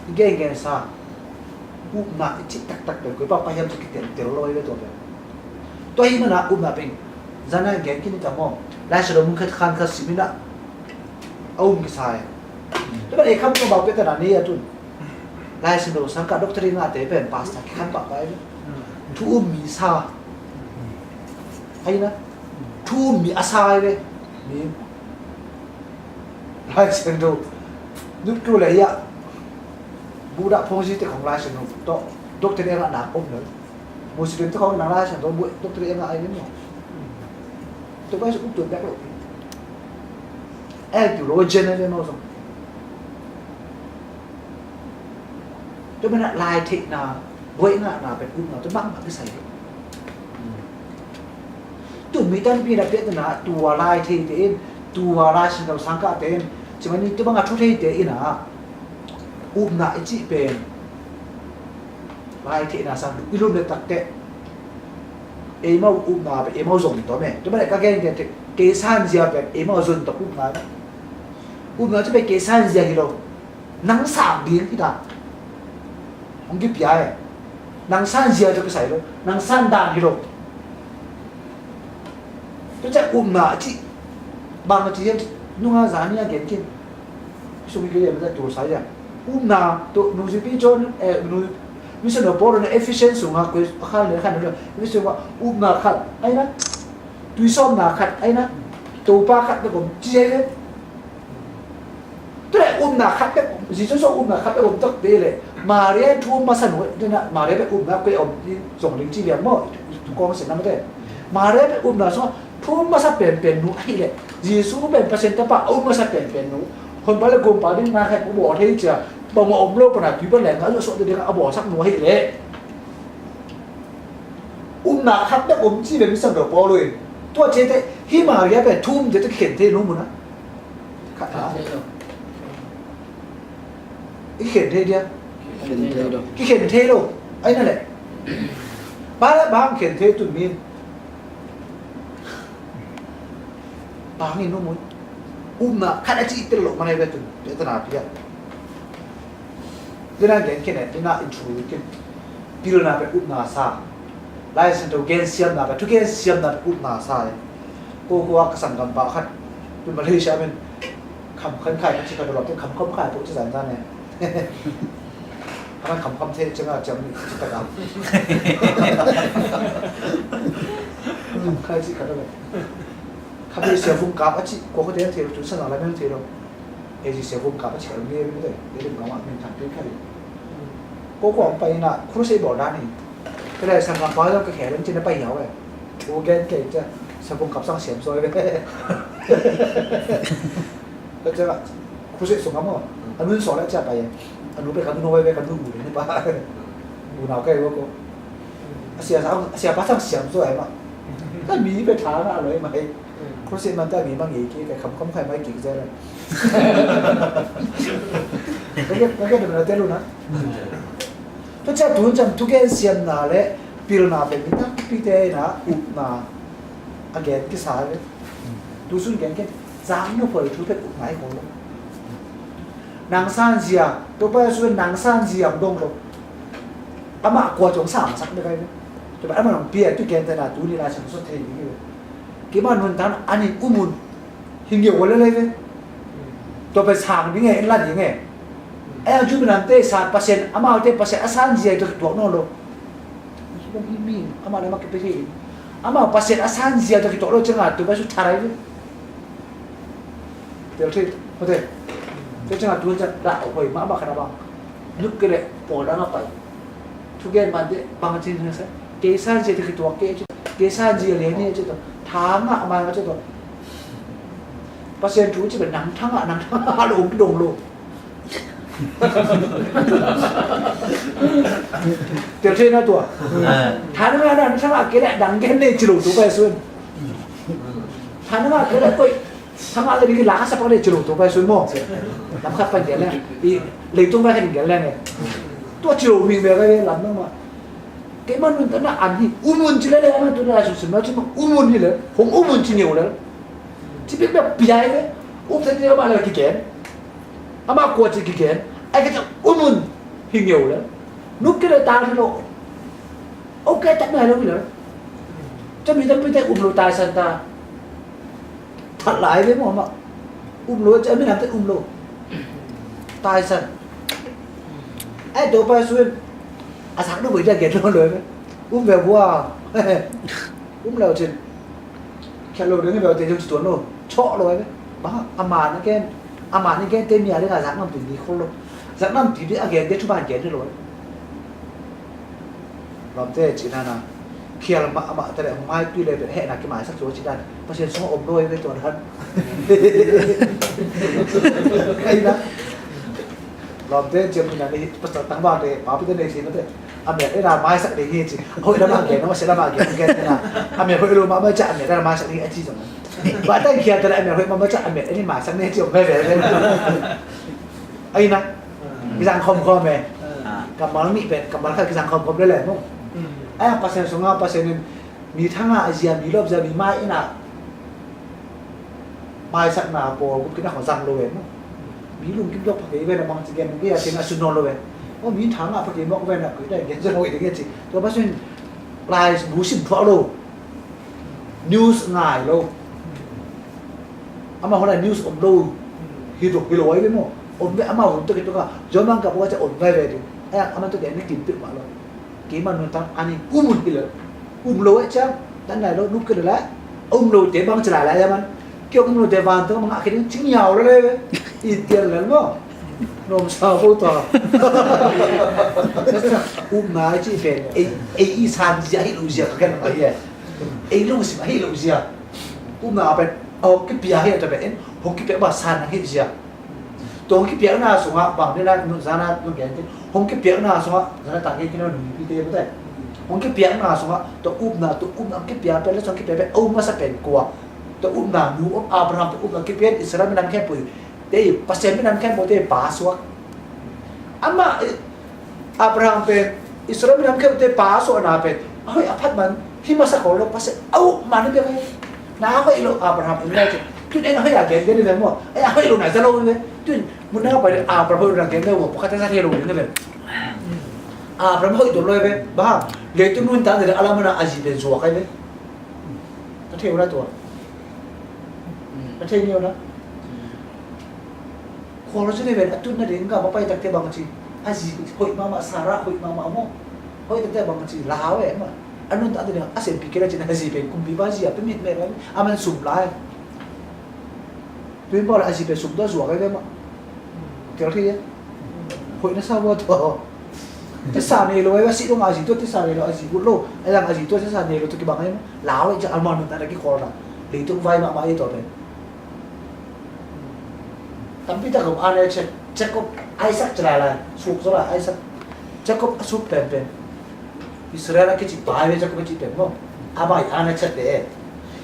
i gengen sa upna i cih taktak pen koi pah pah hiam cih kiteltel lo hi ve tua pen. Tua ahih manin ah upna pen zan a gen khin hi ta maw. Lai Siangtho mun khat khan khat sim in ah a um kisa hi. Tua pen ei kham tua bang piahtana nei a tun. Lai Siangtho sangkah doctorate ngahte pen pastor kikhan pahpah hi ve. Thu um mi sa. Ahi na. Thu um mi a sa hi ve. Mi Lai Siangtho nuptu le ia Buddha phongzi te khong Lai Siangtho tawh doctorate ngah nak om lo. Muslim te khong nang Lai Siangtho bu doctorate ngah ai ve maw. Tua pai sa um tuan bek lo. El tu lo general maw zong. Tua manin ah lai theihna, buaih ngahna pen upna tawh bangmah kisai hi. Tu mi tampi in ah piahtana tua lai theite in, tua Lai Siangtho sangkahte in, ci manin tua bang a thu theite in ah upna i cih pen lai theihna sang i lum le takteh eimau upna pen eimau zong tawm e. Tua manin ah ka gen gen teh kei sanzia pen eimau zon tawm upna. Upna cih pen kei sanzia hi lo. Nang sang ding hi ta. Hong kipia e. Nang sanzia tawh kisai lo. Nang san dan hi lo. Tua ciang upna a cih bang a ci hiam cih nunga zani a gen khin. Sung hi kei a mata tul sa ia. Upna tawh nungzuipi John, eh, nu, Mission of Paul na Ephesians sunga koi a khan le khan le Ephesians sunga upna khat ahi na. Tuisawmna khat ahi na. Topa khat na gom ci ahi le. Tua leh upna khat bek om, Jesu sung upna khat bek om tak te leh Maria thu um masa nu, tua na Maria bek upna koi om zong ling ci liang maw, tu kong sen na mate. Maria bek upna sung thu um masa penpen nu ahi leh Jesu pen Pasian tapa a um masa penpen nu. Honpa le gumpa ding na khat bawl thei cia, bang a om lo pana tui pan leng a zuah suah ding a bawlsak nu ahi leh. Upna khat bek om ci ve Misiangtho Paul in. Tua ciate hi Maria pen thu um ciate khen thei nu mun a. Khat a. I khen thei dia. Khen thei lo. Kikhen thei lo. Ahi na leh. Bang le bang khen thei tun min. Bang in nu mun. Upna khat a cih tel lo man ahi ve tun. Piahtana pia. Tua na gen khin e, tua na in thu khin. Pilna pen upna sa. Lai Siangtho gen siamna pen, thu gen siamna pen upna sa e. Ko ko a ka sanggampa khat. Tu Malaysia men. Kham khan khai khat ci khat lo, tu kham kham khai tu ci zan zan e. Kham kham kham the ciang a ciang ni ci ta ka. Kham khai ci khat lo. Kham sia vung kap a ci, ko ko te an the lo, tu sa na la men the lo. Ei ci sia vung kap a ci khat lo nge mi te, te lim ka ma min thang pen khat lo. Ko ko ang pai na, crusade bawl dan hi. Te lai sanggampa zong ka khe lem ci na pai hiau e. Ko gen kei cia, sia vung kap sang siam soi ve. Ka cia, crusade sung ka maw. A nun sawh le cia pai e. A nu pe ka nun hoi ve, ka nun u le ni pa. U nau kai wo ko. A sia sang, a sia pa sang siam soi ma. Ka mi pe tha na lo ma he. Crusade man ta mi ma ngei ki, ka kham kham khai mai ki zel. Ka ke, ka ke de na te lu na. Tua ciang tun ciang thugen siamna le pilna pen mi tampite in a upna a gen kisa ve. Tu sun gen ken zang nu poi thu pen upna hi ko. Nang sanzia, Topa Jesu nang sanzia dong lo. Amah kua cong sang sak de kai ve. Topa amah nong pia tu gen te na tu ni la sang so thei ni ve. Kima nun tan anin umun. Hi ngiau le lai ve. Tua pen sang ding e, en la ding e. Ai ang cu minam te sa Pasian, amau te Pasian a sanzia tua kituak nawn lo. Amau le mak kipe hi. Amau Pasian a sanzia tua kituak lo cianga tua pen su tharai ve. Tel thei, hote. Ciang a tu ciang dah a hoi mahmah khat a bang. Nuk kei leh pawl dang a pai. Thugen man deh bang a cin hang sa. Kei sanzia te kituak kei a ci. Kei sanzia lian hi a ci tawh. Thangah man a ci tawh. Pasian thu ci beh nang thangah, nang thangah lo, om dong lo. Tel thei na tua. Thangah, nang thangah kei leh dang gen nei ci lo tu pai sun. Thangah kei leh koi. Thangah le ding la ka sa pak le ci lo tu pai sun maw. Lam khat pan gel le. I leitung pai khat in gel le nge. Tua ci lo ming be ka le lam nang ma. Keimah nuntakna an hi. Um un ci le le ma tu na su sim na ci ma. Um un hi le. Hong um un ci ngeu le. Ci pia pia pia hi le. Um sa ci le ma le ki gen. Ama kua ci ki gen. Ai ka ci um un hi ngeu le. Nuk ki le ta hi lo. Ok, tak nai lo hi le. Ca mi tampi te um lo tai san ta. That lai ve maw mah. Um lo, ca mi nam te um lo. Tai san. Ai, to pa suin. A sak no voi ja get lo lo ve. Um ve bua. Um lo cin. Khia lo ding ve te jong ci tuan lo. Chawh lo ve. Ba, a man again. A man again te mi a ding a zak nam ti ni khol lo. Zak nam ti ding again te chu ba again lo. Lawmte cih nana khial mahmah te le hong maipih le pen hehna kimaisak cu a cih dan Pasian sungah om lo ei ve tua dan. Ei na lawmte ciam ni na ni pasal tangvang te papi te nei si na te a miat ei na maisak ding hi ci. Hoih lamah gen na masiah lamah gen gen na a miat hoih lo mahmah ciah a miat ei na maisak ding hi a ci zong. Ba tang khial te le a miat hoih mahmah ciah a miat ei ni maisak ni ci om ve ve ve. Ei na kizang khawmkhawm e. Kammal nih pen kammal khat kizang khawmkhawm le le maw. Ai a Pasian sungah Pasian in mi thangah a zia mi lawp zia mi mai inah maisakna pawl gupkhiatna khawng zang lo e maw. Mi lungkim dok pha kei ven a bang ci gen kei a sin a sun nawn lo e. Maw mi thangah pha kei mawk ven a koi dai gen zia lo e ding e ci. Tua Pasian in lai bu sim thuah lo. News ngai lo. Amah holh a news om lo. Hi tuk hi lo ai ve maw. Om ve amah hun tuk hi tuk a. Zom ang ka buka ca om vai ve ding. Ai amah tuk gen ni kim pil mah lo. Keimah nuntak ani um un hi lo. Um lo ai ciang tan nai lo nuk ke lo lai. Um lo te bang ci lai lai a man. Kei um lo te van tuk mah ngah kei ding cing yau lo le ve. I tial lel maw. Nom sa ko ta. Um nai ci pen. Ei ei i san zia hi lo zia ka ken ai. Ei lungsim ahi lo zia. Upna pen a hong kipia hi a ta pen hong kipia ba san ahi zia. Tua hong kipiakna sungah bang ni lai zana nong gen tin hong kipiakna sungah zana tangke kina nung pi te bate. Hong kipiakna sungah tua upna tua upna hong kipia pen le song kipia pen a um masa pen kua. Tua upna nu om Abraham tua upna kipia Israel minam khempeuh te Pasian minam khempeuh te pa suak. Amah Abraham pen Israel minam khempeuh te pa suahna pen a hoih a phat man hi masa kho lo Pasian a up man hi pia kho. Na hoih lo Abraham in lai cin tun en a hoih a gen gen hi ve maw. Ai a hoih lo na za lo hi ve. Tun mun na pai Abraham hoih lo na gen ve maw pakhat a za thei lo hi ve. Abraham hoih tuan lo hi ve. Bang leitung nuntak ni a lam mana a zi pen zuak hi ve. Na thei uh na tua. Na thei ni uh na. Khualzin hi ven a tutna ding ka va pai takte bang a ci a zi hoih mahmah Sarah hoih mahmah maw. Hoih takte bang a ci lau e mah. A nuntak ding a siampi kei la cin a zi pen kumpipa zi a pia mit meh lai a man sum lai. Tuin pau la a zi pen sum tua zuak ai ve mah. Tel thei e. Hoih na sa vua tua. Tisa nei lo ai ve a sih dong a zi tua tisa nei lo a zi ut lo. A yang a zi tua tisa nei lo tua kibang ai mah. Lau e cin a man nuntak na kikhual na. Leitung vai mahmah e tua pen. Tampi tak om ana chet Jacob Isaac cila lai suk zo lai Isaac Jacob a suk pen pen Israel a kici pai ve Jacob a ci pen maw. A bai ana chet de.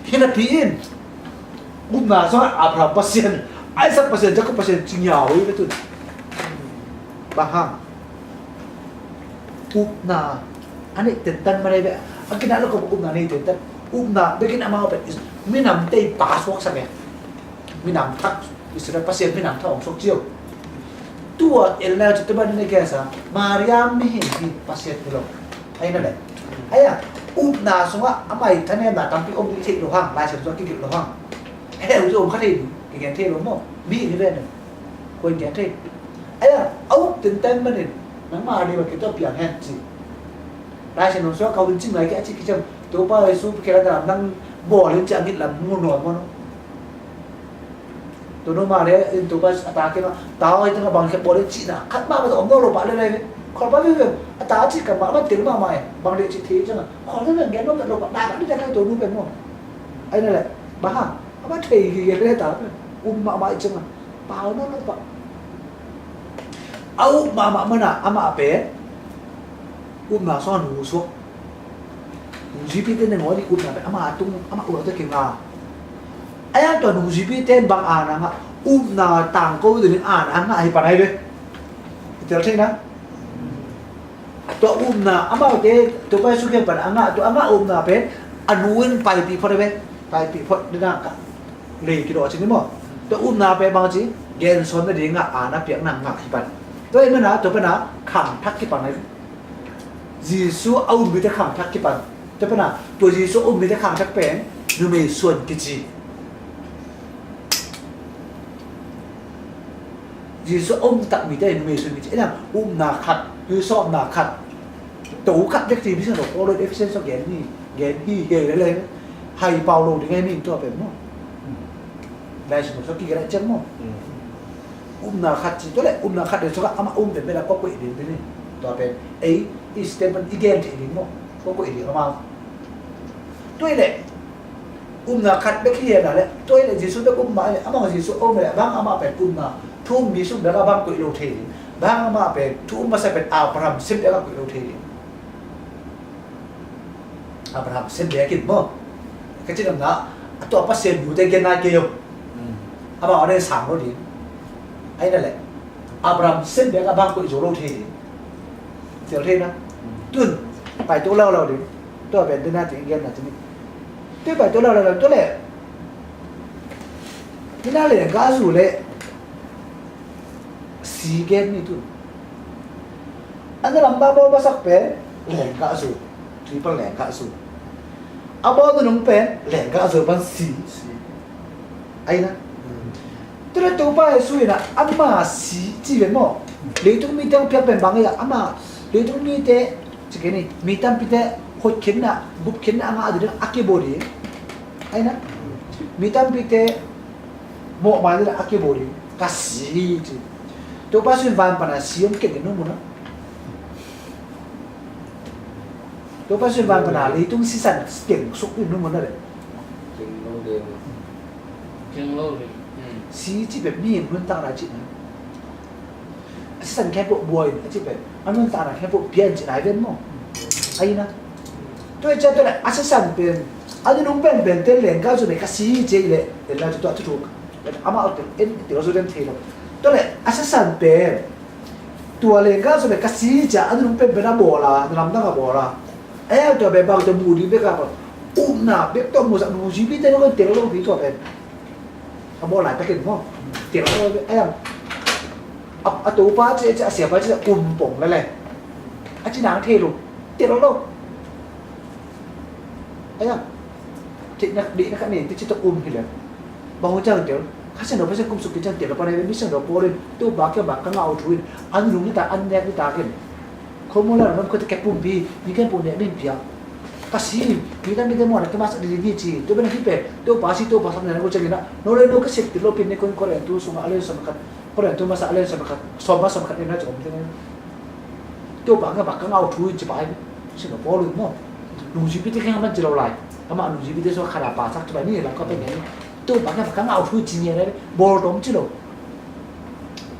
Hina pi in upna zo Abraham Pasian Isaac Pasian Jacob Pasian cing ya hoi ve tun. Bang hang. Upna a neih tentan ma nei ve a kinah lo ko upna nei tentan upna bekin amau pen minam tei pa suak sa ve. Minam thak Israel Pasian minam thak hong suak cio. Tua el na ci tuman ne kesa Mariam mi hin hi Pasian hi lo. Ai na le ai a upna sungah a mai thanemna tampi om ding thei lo hang lai sem suak kigil lo hang. He u om kha thei ding kigen thei lo maw mi ni ve ne. Koi ngiat thei. Aya a uk tenten manin nangmah a ding a kituak piang hen ci. Lai Siangtho sungah ka hun cing lai kei a ci kiciam Topa Jesu kei la nang bawl in ci a ngit lam mu nuam maw. Tunu mah le in Topa a ta kiangah, ta aw, hih tengah bang khia bawl le cihna khat mahmah tawh om nawn lo pah le lai ve. Khawl pah veve. A ta cih khat mahmah tel mahmah e. Bang le cih thei ciangah khawl veve, gen nawn lo pah, na khat ding ta kai tunu pen maw. Ai na le, bang hang, amah thei gige le ta pen. Um mahmah i ciangah pau nawn lo pah. A up mahmah manah amah pen upna sawng a nu suak. Nungzuipite nangawn i upna pen ama tung, ama upna tawh kinga. A yang tua nungzuipite bang aana ngah, upna tangko dingin aana ngah hi pan ai ve. I tel thei na. Tua upna amaute, tua pa Jesu kiang pan a ngah, tua a ngah upna pen a nu in paipih phot ai ve. Paipih phot ding a ka lei kidawh cin hi maw. Tua upna pen bang ci, gensawn nadingah aana piakna ngah hi pan. Tua ahih mana tua pana khangthak kipan ai ve. Jesu a um mite khangthak kipan. Tua pana tua Jesu a um mite khangthak pen numei suan kici. Jesu a um tak mite numei suan kici. Ena upna khat, tuisawpna khat. To khat bek ci, misiangtho Paul in Ephesians sung gen hi, gen hi, gen lele. Hai pau lo ding ahi mi tua pen maw. Lai sung sung kigen lai ciang maw. Upna khat ci, tua leh upna khat ding sungah amah um pen bel a kua koih ding ding hi. Tua pen ei i step i gen thei ding maw. Kua koih ding amah. Tua leh upna khat bek hi hena leh, tua leh Jesu bek um mah leh, amah Jesu um leh, bang amah pen upna thu um mi sung bek a bang koih lo thei ding. Bang amah pen thu um masa pen Abraham sem bek a koih lo thei ding. Abraham sem bek in maw. Ka cih lamna, a tua Pasian nute gen nai kei o. Amah a nen sang lo ding. Ai na leh. Abraham sem bek a bang koih zo lo thei ding. Tel thei na. Tun, pai to lau lau ding. Tua pen tena ting gen na tini. Tua pai to lau lau ding. Tua leh. Tena leh ka zu leh. Si gen ni tun. An lam ba bawl masak pen lenggah zu. Tui pan lenggah zu. A bawl nunung pen lenggah zu pan si. Si. Ai na. Tua leh Topa Jesu in a ama si ci ven maw. Leitung mite hong piak pen bang ei a ama leitung mite ci kei ni. Mi tampite hotkhiatna, gupkhiatna a ngah ding a kibawl ding. Ai na. Mi tampite mawhmai ding a kibawl ding. Ka si hi ci. Topa Jesu in van pana si hong keng in nung mun a. Topa Jesu in van pana leitung sisan keng suk in nung mun a le. Keng lo ding. Keng lo ding. Si ci pen mi nuntakna ci na. A sisan khempeuh buai in a ci pen a nuntakna khempeuh pia in ci na hi ven maw. Ai na. Tua hi ciang tua leh a sisan pen a nunung penpen te lenggah zu pen ka si hi ci leh lenggah zu tua thuthuk. Amah tel en tel zu den thei lo. Tua leh a sisan pen tua lenggah zu pen ka si hi ci a nunung penpen a bawl a, na lamdang a bawl a. Ai tua pen bang tua mu ding bek a bawl. Upna bek tua mu sak nungzuipite lo pen tel lo pi tua pen. A bawl laitakin maw. Tel lo, a yang. A, a topa ci, ci, a siapa ci, um pong lele. A ci nang thei lo. Tel lo. A yang. Ci na, di na ka ni, ci ci to um hi le. Bang hu ciang tel. Kha siangtho Pasian kum suk ki ciang tel lo pa nei, mi siangtho Paul in, Topa kiang bang ka ngah uh thu in, an lung ni ta, an nek ni ta ken. Khua mual a ram khua te kep pumpi, mi ken pum nek ding pia. Ka si, mi tampite mawhna kimasak ding hi ci. Tua pen a hi pen, Topa si, Topa sam na ko ciangin a. No le no ka sep ti lo pin ne kon Korintu sungah a lian sawm khat. Korintu masa a lian sawm khat. Sawm ma sawm khat ne na ci om te ne. Topa kiang bang ka ngah uh thu in ci pai. Siangtho Paul in maw. Nungzuipite kiang man ci lo lai. Amah nungzuipite sungah khat a pasak ci pai ni lam ka pen ne. Topa kiang bang ka ngah uh thu in ci ni ne. Bawl tawm ci lo.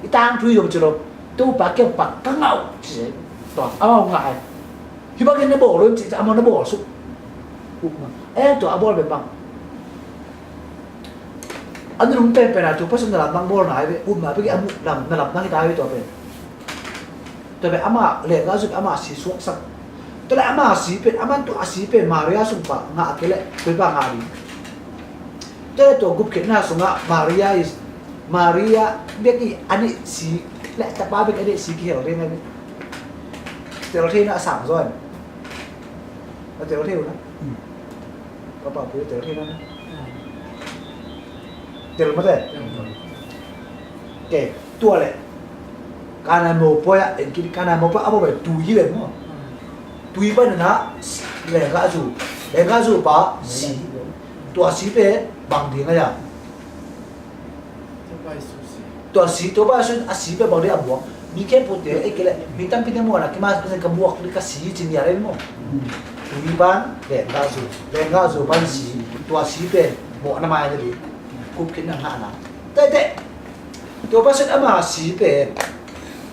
I tangthu i om ci lo. Topa kiang bang ka ngah uh ci. Tua, amah ngah ai. Hih bangin na bawl lo in ci, amah na bawl suk. Upna. Eh, tua a bawl pen bang. A nunung penpen a tua Pasian na lamdang bawlna hi ve, upna bek hi a mu lam, na lamdang hi ta hi ve tua pen. Tua pen amah lenggah zu pen amah si suaksak. Tua leh amah si pen, amah tua a si pen Maria sung pan ngah kei leh, koi pan ngah ding. Tua leh tua gupkhiatna sungah Maria is, Maria bek hi a neih si, leh tapa bek a neih si kihel ding ahi ve. Tel thei na a sang zaw in. A tel thei uh na. Ka pa pui tel thei na. Tel mate. Ke, tua leh. Kana mopawi ah, en kini kana mopawi ah, a mopawi tui hi leh maw. Tui pan na, lenggah zu. Lenggah zu pa, si. Tua si pen, bang ding a ya. Tua si, Topa Jesu in a si pen bang ding a buak? Mi khempeuhte, ei kei leh mi tampite muhna kimasak ding ka buak ding ka si ci ni a lei maw? Tui pan lenggah zu, lenggah zu pan si, tua si pen mawhna mai na ding, gupkhiatna ngahna. Tete, Topa Jesu in ama si pen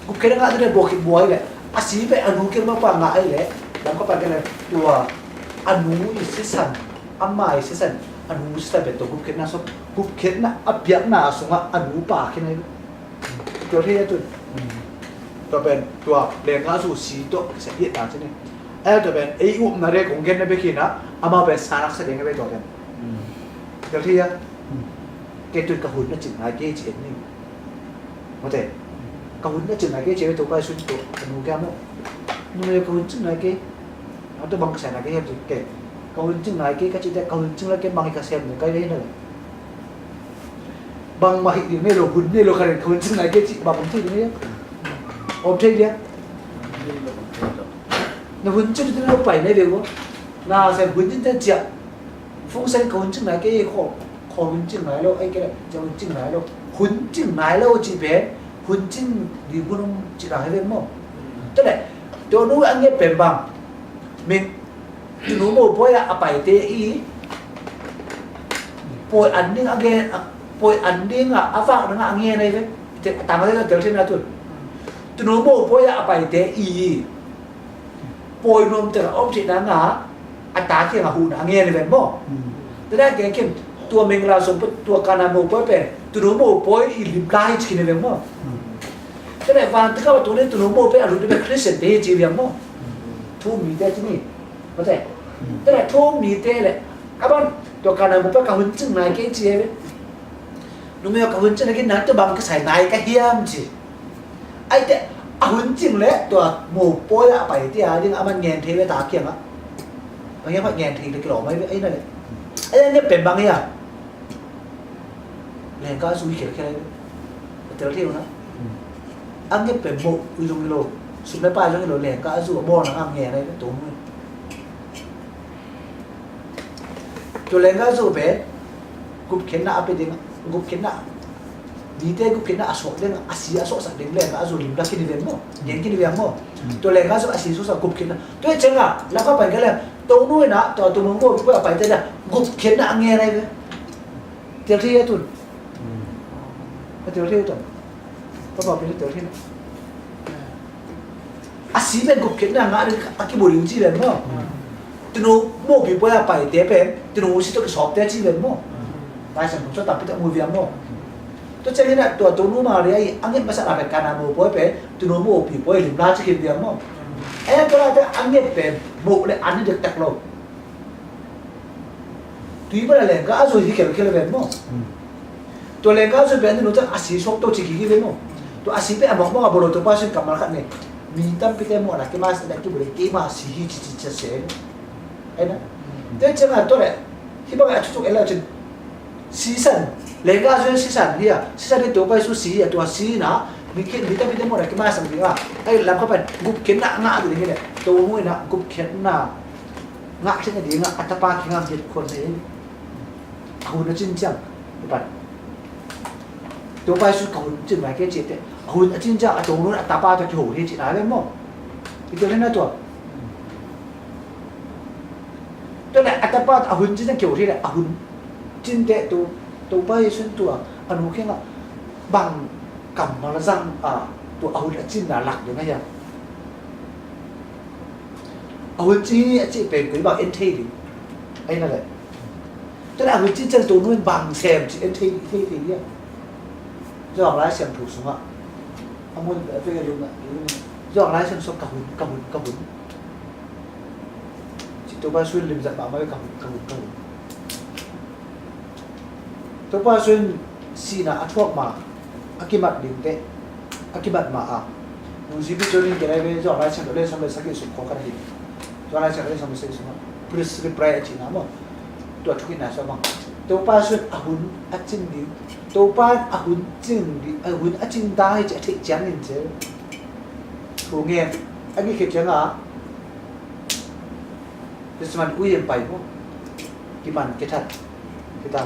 gupkhiatna ngah ding buak hi buai leh, a si pen a nu kiang mah pan ngah ei leh, lam ka pan kei leh, tua a nu i sisan, ama i sisan, a nu sisan pen tua gupkhiatna sung, gupkhiatna a piakna sungah a nu pa khin ei. Tua thei a tun. Tua pen tua lenggah zu si tawh kisai hiatna ci ni. Ai tua pen ei upna le kong genna bek hi na, amau pen sa nak sa ding a ve tua pen. Tua thei a. Kei tun ka hun na cin nai kei ci en ni. Mate. Ka hun na cin nai kei ci ve, Topa Jesu in tua ka nu kia maw. Nu me ka hun cin nai kei. Atu bang ka sem nai kei hiam ci kei. Ka hun cing nai kei ka cih teh, ka hun cing le kei bang hi ka sem nai kei ve hi na le. Bangmah hi ding nei lo, hun nei lo kha ding, ka hun cing nai kei cih bang om thei ding nei. Om thei dia. Na hun cing ding lo pai nei ve vo. Na sem hun cing teh ciah. Fung sen ka hun cing nai kei kho, kho hun cing nai lo, ei kei le, ciah hun cing nai lo. Hun cing nai lo cih pen, hun cing ding hun om cih nai ve maw. Teh le, tua nu a ngiat pen bang. Min, tunu mopawi ah a paite i pawi an ding a gen, pawi an ding a, a vak ding a ngen ei ve. Te, tang a tel thei na tun. Tunu mopawi ah a paite i pawi nuam tel a om thei ding a, a ta kiang a huhna a ngen ei ve maw. Te dang kei kim, tua Mingla sung tua Kana mopawi pen, tunu mopawi i lim lai cih khin ei ve maw. Te dang vantung a tua ni tunu mopawi a lut ding pen Christian te hi ci ve maw. Thu mite ci ni. Mate. Tena thu mite le. Aban, tua ka na mu pa ka hun cing nai kei ci e ve. Numei ka hun cing nai kei na tua bang ka sai nai ka hiam ci. Ai te, a hun cing le, tua mopawi a pai te a ding aman ngen thei ve ta kiang a. Bang hiam ngen thei le ki lo mai ve, ai na le. Ai ngen pen bang hiam. Lenggah zu hi khelkhel ahi ve. A tel thei uh na. A nget pen moh uh zong hi lo, sum le pai zong hi lo, lenggah zu a bawlna ngam ngen ahi ve, Tonu in. Tua lenggah zu pen gupkhiatna a pia ding, gupkhiatna, mite gupkhiatna a suak ding, a si a suaksak ding lenggah zu limlak khin hi ve maw, ngen khin hi ve maw. Tua lenggah zu a si suaksak gupkhiatna. Tua hi ciangin, lamka pai kei leng, Tonu in a, tua Tonu maw, tua a pai te leng, gupkhiatna a ngen ahi ve. Tel thei a tun. A tel thei a tun. Papa pi tel thei na. A si pen gupkhiatna ngah ding a kibulh ding ci ven maw. Tunu mawhpi pawi a paite pen Tunu si tawh kisawpte ci ven maw. Lai Siangtho sung tampi tak mu viam maw. Tua ciangin a tua Tonu Maria i a nget masa a pen Kana mawhpawi pen Tunu mawhpi pawi limla ci khin viam maw. E tua late a nget pen mawh le an hi dektak lo. Tui pan a lenggah a zu hi khelkhel ven maw. Tua lenggah a zu pen a nu tang a si suak to ci kik hi ve maw. Tua a si pen a mawkmawk a bolo Topa Jesu in kammal khat nei. Mi tampite muhna kei mah a si na kibulh keima si hi ci ci ci se. Ai na. Tua ciangin tua le. Hih bang a thutuk en le cin. Sisan. Lenggah a zu sisan hi a. Sisan hi Topa Jesu si hi a tua si na. Mi khin mi tampite muhna kei mah a sang ding a. Ai lam kha pan. Gupkhiatna ngah ding hi le. Tonu in a gupkhiatna ngah theihna dingah a tapa kiangah ngiat khol hi. A hun a cin ciang i pan. Topa Jesu ka hun cin nai kei ci teh. A hun a cin ciang a Tonu in a tapa tawh kiho hi cihna ve maw. I tel hi na tua. Tua le a tapa a hun cin ciang kiho hi le a hun cin teh tu Topa Jesu in tua a nu kiangah bang kammal zang a tua a hun a cinna lak ding a hiam. A hun ci a cih pen koi bang en thei ding. Ai na le. Tua le a hun ci ciang Tonu in bang sem ci en thei thei thei ding. Zawng Lai Siangtho sungah. A mun a pek a lum a. Zawng Lai Siangtho sung ka hun, ka hun, ka hun. Ci Topa Jesu in limzat mahmah ve ka hun, ka hun, ka hun. Topa Jesu in sihna a thuak ma, a kimat ding teh, a kimat ma a. Nungzuipi John in kei lai ve, John lai siang le sawm le sagih sung khawng ka na hi. John lai siang le sawm le sagih sung a. Priestly prayer a cihna maw. Tua thukitna sawm bang. Topa Jesu in a hun a cin ding. Topa in a hun cin ding, a hun a cin ding hi ci a theih ciangin ci. Thu ngen, a ngiat khit ciangin a. Christmas ui in pai maw. Kiman kithat. Kita.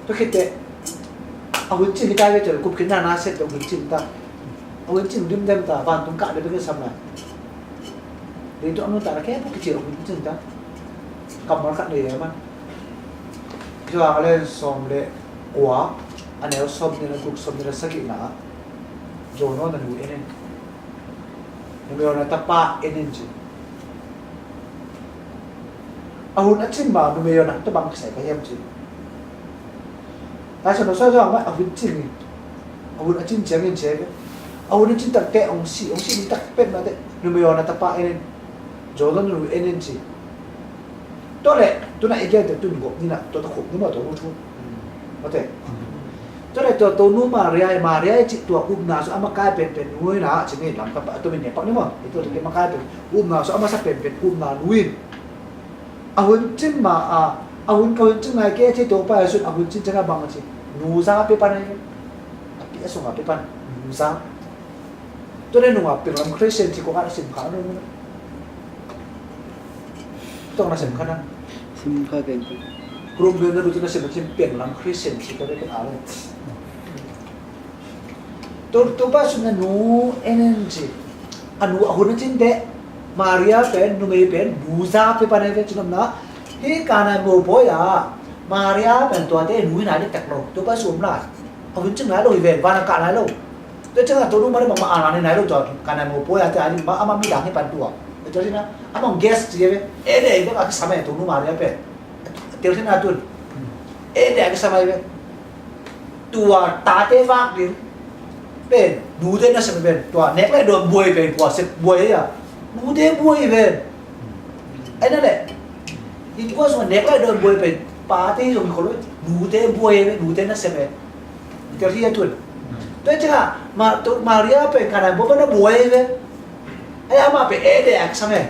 Tua khit teh. A hun cing hi ta ve, tel kup khin na na set a hun cing ta. A hun cing dim dem ta, vantung kah de bek sam lai. Leitung a nuntakna khempeuh kici a hun cing ta. Kammal khat nei e man. Johan a lian sawm le kua, a neu sawmnih le guk, sawmnih le sagihna ah, John in a nu en in, numei aw na tapa en in ci. A hun a cin ma numei aw na tua bang kisai ka hiam ci. Lai Siangtho sung zong a hun cin hi. A hun a cin ciangin ci hi. A hun a cin takteh hong si, hong si ni tak pet mah teh numei aw na tapa en in. John in a nu en in ci. Tua leh, tu-in i gen teh tun gawp ni na, tua ta khop ni maw, tua nu thu. Mate. Tua leh tua, tua nu Maria, Maria i cih tua upna sung a makai penpen nu hi na, ci ni lam ka pa, tua min ne pak ni maw. I tua, tua ke makai pen, upna sung a masa penpen, upna nu in. A hun cin ma a, a hun ka hun cin ngai ke ci, Topa Jesu in a hun cin ciang a bang ci. Nu za pia pan a hi. A pi a sung a pia pan, nu za. Tua leh nungah penglam Christian ci kong a na sim kha nu. Tong na sim kha na. Sim kha ken. Group member tu na sim sim penglam Christian ci kong a na. Tu, Topa Jesu in a nu en in ci. A nu a hun a cin teh. Maria pen, numei pen, nu za pia pan a hi ve, ci nuam na. Hih Kana mopawi ah Maria pen tuate nu hi na diktak lo. Topa Jesu om lai. A hun cin nai lo hi ve, van a kah nai lo. Tua ciangin tua nu Maria bangmah a na nei nai lo tua, Kana mopawi a tua, amah midang hi pan tua. Tua ciangin amah guest ci ve. Ei le ei bek a kisam e tua nu Maria pen. Tel hi na tun. Ei le ei a kisam e ve. Tua tate vak ding pen nute nasem pen. Tua nek le dawn buai pen, kua sep buai a. Nute buai pen. Ei na le. Innkuan sungah nek le dawn buai pen. Pate zong hi kho lo. Nute buai pen, nute nasem pen. Tel hi a tun. Tua ciangin Ma-, tu Maria pen Kana mopawi na buai ve. Ei amah pen ei le ei a kisam e.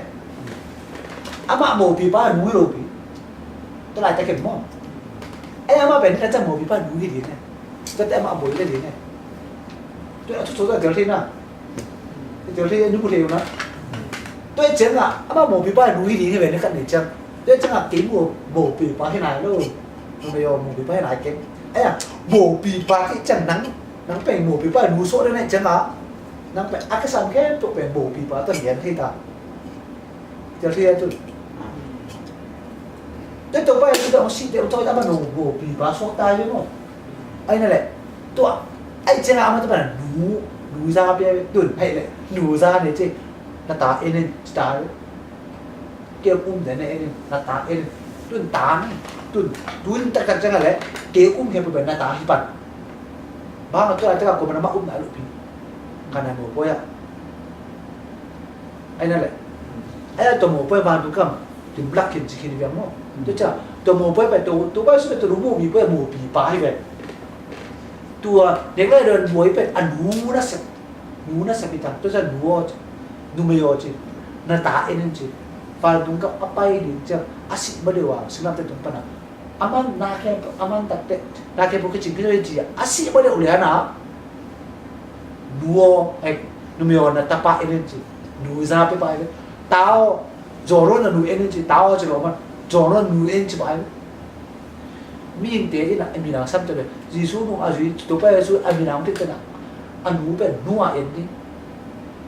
Amah mopipa nu hi lo pi. Tua laitak ken maw. Ei amah pen na ciang mopipa nu hi ding e. Tua teh amah buai le ding e. Tua a thu thu tua tel hi na. Tel hi a nu le na. Tua ciangin amah mopipa nu hi ding e ve na khat nei ciang. Tua ciangin kei mu mopipa hi nai lo. Numei aw mopipa hi nai kei. Ei a mopipa kei ciang nang, nang pen mopipa nu sawh le na ciangin nang pen a kisam khempeuh pen mopipa tua lian thei ta. Tel hi a tun. Tua Topa Jesu tua hong sih teh hong thawi teh amah nu mopipa suak ta hi ve maw. Ei na le. Tua. Ei ciangin amah tua pen nu, nu za pia ve. Tun, hei le. Nu za nei ci. Na ta en in ci ta ve. Kei um den na en in. Na ta en in. Tun ta ni. Tun. Tun taktak ciangin le. Kei um khempeuh pen na ta hi pan. Bang a tua laitak a kuaman amah um nai lo pi. Kana mopawi ah. Ei na le. Ei a tua mopawi vantung gam limlak khin ci khin hi viang maw. Tua ciang tua mopawi pen tua, tua pai sung pen tua nu mopipa, mopipa hi ve. Tua nek le dawn buai pen a nu nasem. Nu nasem hi ta. Tua ciang nu aw ci. Numei aw ci. Na ta en in ci. Vantung gam a pai ding ciang a sih ma deuh a singlamteh tung pan a. Aman na khempeuh, aman takteh na khempeuh kicing kicing ci a, a sih ma deuh lian a. Nu aw, ei, numei aw na tapa en in ci. Nu za pia pa en in. Ta aw, John in a nu en in ci. Ta aw ci lo man. John in a nu en ci pa en. Mihingte in a, a minam sam te ve. Jesu nung a zui, Topa Jesu a minam te te na. A nu pen nu a en ni.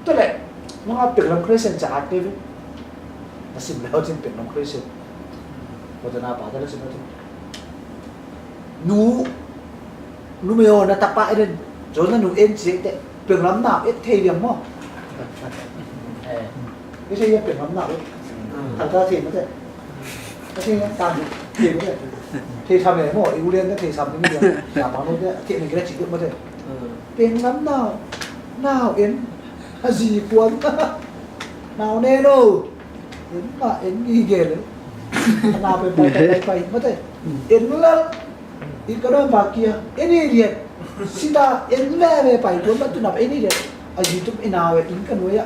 Tua le, nung a penglam Christian ca at te ve. Na sim le hau cin penglam Christian. Ko te na pa te le sim le cin. Nu, numei aw na tapa en in, John na nu en ci te, penglam na et thei liang maw. Eh. Ei thei ya penglam na et. Thal ta thei mate. Ei thei ya ta thei mate. Thei tham e maw, i ulian na thei tham ni liang. Na pa no te, thei ni kira ci mate. Penglam na, na en, a zi kuan. Na ne no. En ma, en i gel. Na pe pai, pai, pai, mate. En lal. I ka dawn ba kia, en i riat. Sita, en le le pai tuan ba tu nap en i riat. A YouTube i nau e in ka nuai a.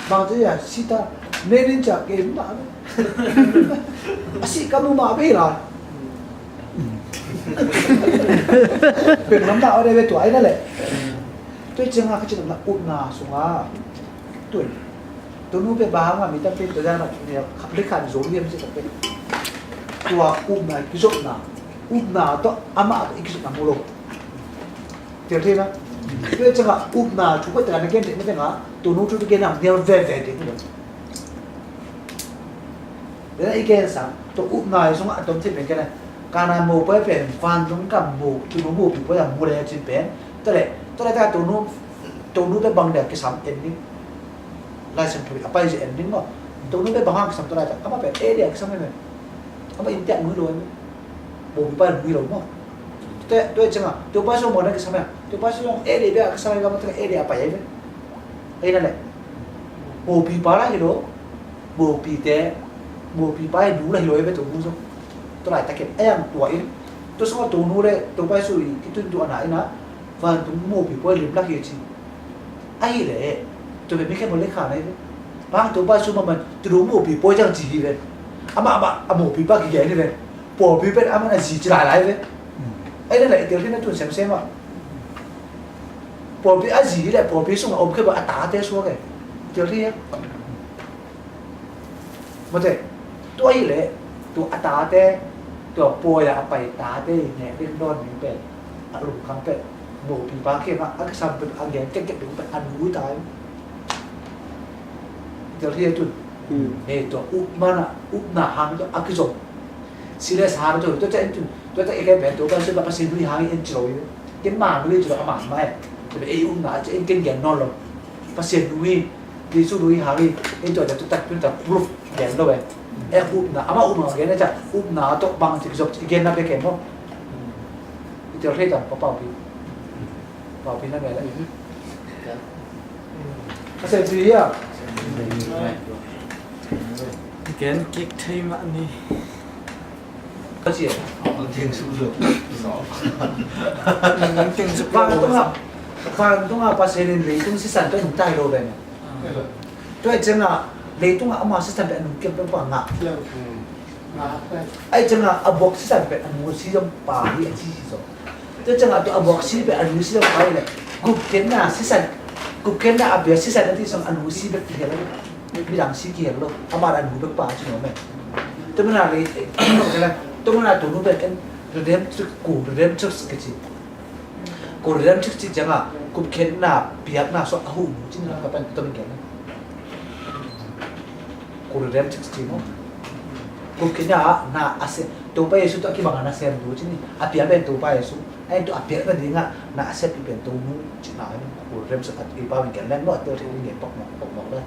Bang te ya, sita, ne nin cha ke ma. A si ka mu ma be la. Penglam na o de be tua ai na le. Tua ciang a ka cin na ut na sung a. Tua. Tua nu pen bang hang a mi tampi tua zan a khat le khat zong liam ci tak pen. Tua upna i kizopna, upna tawh amah tawh i kizopna mu lo. Tel thei na. Tua ciangah upna thu khat tengah na gen ding na tengah, tua nu thu gen na nial veve ding lo. Tua i gen sang, tua upna i sungah a tom thei pen gen na. Kana mopawi pen vantung gam mo, tua nu mopipawi a mu le cin pen. Tua le, tua le ta tua nu, tua nu pen bang dia kisam en ding. Lai Siangtho a pai zia en ding maw. Tua nu pen bang hang kisam tua lai ta, amah pen ei dia kisam en. Amah in tiak mu lo en. Mopipa in mu lo maw. Tua, tua ciangah, tua pa sung maw na kisam ya. Tua pa sung ei dia bia kisam ya, amah tua ei dia a pai ai ve. Ei na le. Mopipa la hi lo. Mopite, mopipa i nu la hi lo ei ve tua mu sung. Tua lai ta ken, ei ang tua in. Tua sung a tua nu le, tua pa sung i, i tun tua na in a. Vantung mopipa i lim la hi ci. Ahih leh, tua pen mi khempeuh lekha na hi ve. Bang tua pa sung mahmah, tua nu mopipa ciang ci hi ve. Amah, amah, a mopipa kigen hi ve. Pawlpi pen amah na zi ci lailai ve. Ahih leh, i tel hi na tun semsem ah. Pawlpi a zi hi leh, pawlpi sungah om khempeuh a tate suak e. I tel hi a. Mate, tua hi leh, tua a tate, tua pawi a a pai tate i nek ding dawn ding pen, a lungkham pen, mopipa kiangah a kisam pen a gen kekkek ding pen a nu ta hi. I tel hi a tun. Hmm. He, tua upna, upna hang tua a kizom. Serious hang tua, tua ciang tun, tua ciang i gen pen tua pen tua Pasian nu i hang i en ci lo hi. Ken ma nu i ci lo a man ma e. Tua pen ei upna ci en ken gen nawn lo. Pasian nu i Jesu lui hang i, in tua tua tua tua proof gen lo e. E upna, amah upna gen e ca, upna tawh bang ci zop ci gen na bek e maw. I tel thei tam, pa Paupi. Paupi na gen le. A se ci hia. Gen kik thei mah ni. Ka ci e. Teng suk lo. Teng suk lo. Vantung ah, vantung ah Pasian in leitung sisan pen hong tai lo pen. Tua ciangah leitung ah ama sisan pen hong kiam pen pua ngah. Ai ciangah a buak sisan pen a nu si zong pa hi a ci si zong. Tua ciangah tua a buak si pen a nu si zong pa hi le. Gupkhiatna sisan, gupkhiatna a bia sisan a ti zong a nu si bek kihel lo. Midang si kihel lo. Amah a nu bek pa ci nuam e. Tua mana lei, tua mana tua nu pen redemptrix, ko redemptrix ka ci. Ko redemptrix ci ciangah gupkhiatna biakna suak a huh nu ci ni lam ka pen tua min gen. Ko redemptrix ci maw. Gupkhiatna ah na a sem, Topa Jesu tawh a kibang a nasem nu ci ni. A piang pen Topa Jesu. Ai tua a piang nadingah na a sem i pen tua nu ci na. Ko redemptrix a i pau min gen leng maw, a tel thei ding gen pok mawk, pok mawk le.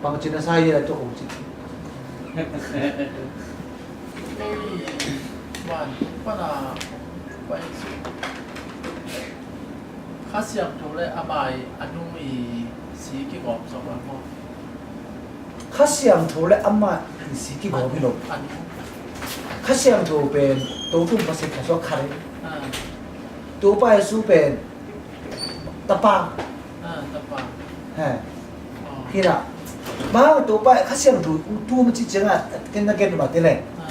Bang ci na sa hi a tua kong ci. Vantung pana pai su. Kha Siangtho le amah i a nu i si kigawm zong a maw. Kha Siangtho le amah i si kigawm hi lo. A nu. Kha Siangtho pen Topa Pasian khat suak khat hi. Ah. Topa Jesu pen Tapa. Ah, Tapa. He. Oh. Hi na. Bang Topa Kha Siangtho tu ma ci ciangah ken na gen ma te leng. Ah.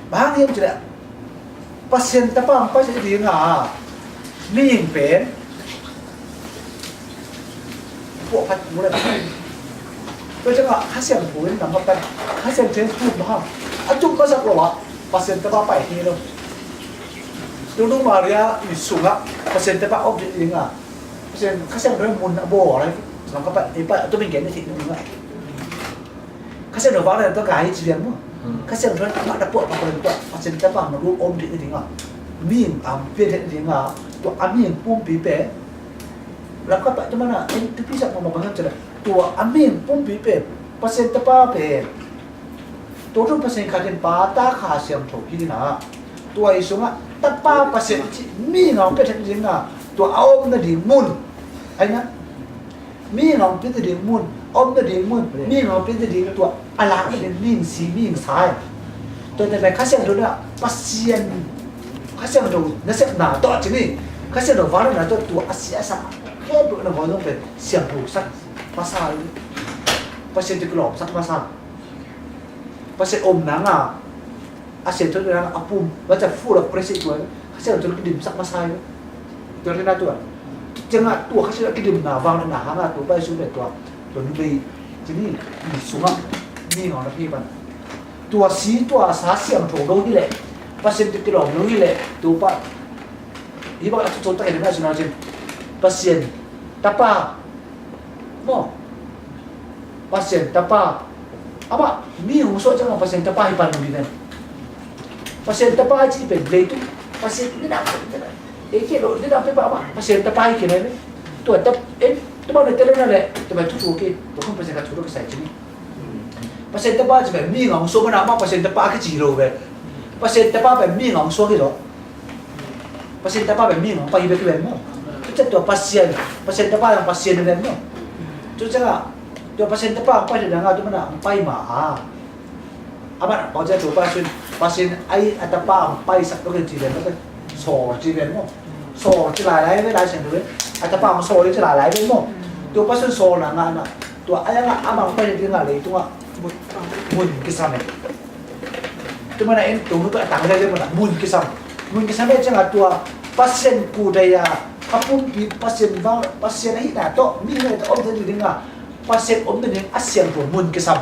Bang hiam ci leh. Pasian Tapa hong pai ding a mihing pen puahphat mu le. Tua ciangah Kha Siangtho in nang ka pen Kha Siangtho in tup ma hang a tup ma sak lo ah Pasian Tapa pai hi lo. Tua nu Maria i sungah Pasian Tapa om ding a Pasian Kha Siangtho in mun a bawl a nang ka pen i pai a tup in gen ding a. Kha Siangtho vang le tua ka hi ci lian maw. Hmm. Kha Siangtho amah na puah pa ko le tua Pasian Tapa mah lu om ding ding a. Mihing am pia ding ding a. Tua a mihing pumpi pen. Lam ka pa tua mana en tu pi sak ma ma bang sak tua a mihing pumpi pen. Pasian Tapa pen. Tua thum Pasian khat in Pa, Ta, Kha Siangtho hi ding a. Tua i sungah Tapa Pasian ci mihing am pia ding ding a. Tua a om nading mun. Ai na. Mihing hong pia ding mun, om ding mun, mihing hong pia ding tua a lak ding mihing si, mihing sa. Tua te pen Kha Siangtho na Pasian, Kha Siangtho nasepna tawh ci ni, Kha Siangtho vangliatna tawh tua a sia a sa khempeuh na ngawn zong pen siangtho sak masa, Pasian tawh kilawm sak masa, Pasian omna nga a siangtho na a pum, macam full of grace tua, Kha Siangtho kidimsak masa hi. Tua rina tua. Ciangah tua Kha Siangtho kidimna vang na hanga tua pai su le tua. Tua numei, cini, mi sungah, mi ngau na pi pan. Tua si, tua sa siangtho lo hi le. Pasian tawh kilawm lo hi leh, Topa, hih bang a thuto tak hi leh na, suna cin, Pasian Tapa maw? Pasian Tapa. Amah mi hong suah ciangah Pasian Tapa hi pan lo hi ven. Pasian Tapa cih pen leitung Pasian nidang, nidang, ei kei lo, nidang pen amah Pasian Tapa hi kei lo hi ven. Tua tap, en, tua bang na tel lo na leh, tua bang thu thu kei, tua khong Pasian ka thu lo kisai cin hi. Pasian Tapa cih pen mi hong suah mana amah Pasian Tapa kici lo hi ven. Pasian Tapa pen mi hong suah hi lo. Pasian Tapa pen mi hong pai hi bek hi ven maw? Tua ciang tua Pasian, Pasian Tapa hong Pasian hi ven maw? Tua ciangah tua Pasian Tapa hong pai hi dangah tua mana hong pai ma a, amah bang ciang tua Pasian, Pasian ai a Tapa hong paisak lo ken ci ven maw? Sawl ci ven maw? Sawl ci lailai ve, Lai Siangtho in a Tapa hong sawl ci lailai ve maw? Tua Pasian sawl na ngah na, tua ai a ngah amah hong pai hi dingah leitungah mun kisam e. Tua mana en tung tua a tang le mana mun kisam. Mun kisam e ciangah tua Pasian kudei a, a pumpi Pasian vang, Pasian ahihna tawh mi hihna tawh om thei ding a, Pasian om ding a siangtho mun kisam.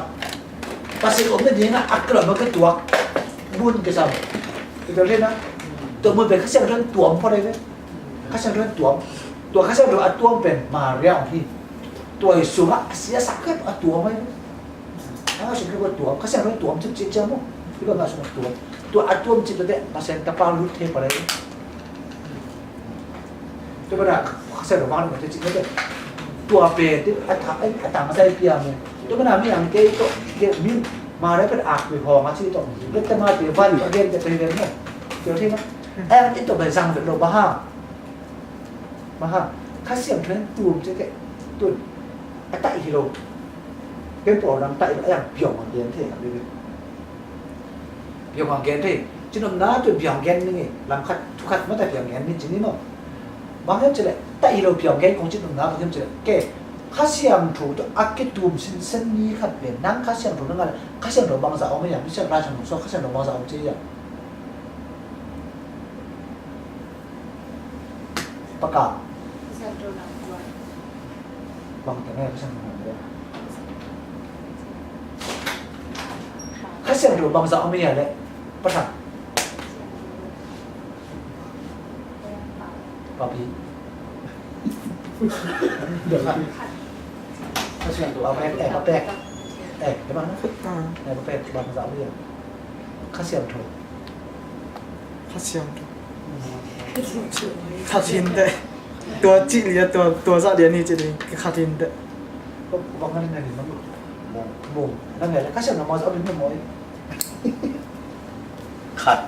Pasian om ding a, a kilawm a kituak mun kisam. Tua tua hlena tua mun pen Kha Siangtho in tuam phot ahi ve. Kha Siangtho in tuam. Tua Kha Siangtho a tuam pen Maria hi. Tua hi sungah a sia sak khat a tuam ahi ve. A sungah tua tuam, Kha Siangtho tuam cip cip ciang maw. Hi bang a sungah tuam. Tua a tuam cip teh Pasian Tapa lut thei pah leh. Tua bana Kha Siangtho bang lut thei cip teh. Tua pen a ta, a tang sai pia maw. Tua bana mi ang kei tawh, kei mi Maria pen a kui hong a ci tawh. Bek ta ma tua van a gen teh pen maw. Tua thei na. Ang i tawh bai zang vet lo bang hang. Bang hang, Kha Siangtho in tuam ci kei, tun a taih hi lo. Ken pawl dang taih lo, a yang piang a gen thei a, biang a gen thei. Cinopna tun piang gen ning e, lam khat thu khat mah ta piang gen ning ci ni maw. Bang hiam cih leh taih hi lo piang gen kong cinopna bang hiam cih leh, kei Kha Siangtho tawh a kituam sinsen mi khat pen nang Kha Siangtho nang a, Kha Siangtho bangzah om a, mi siang Lai Siangtho suak Kha Siangtho bangzah om ci a. Pakal. Bang teng e, Kha Siangtho nang teng. Kha Siangtho bangzah om hi a leh. Pathan. Papi. Kha Siangtho. Papek, eh, papek. Eh, eh, bang. Ah. Eh, papek, bangzah om hi a. Kha Siangtho. Kha Siangtho. Kha Siangtho. Kha Siangtho. Tua cih lian, tua, tua zah lian hi cih lian, Kha Siangtho. Ko, ko bang ngan ngan ni mang. Mong. Mong. Nang ngai la Kha Siangtho mong sa abin mong. Khat.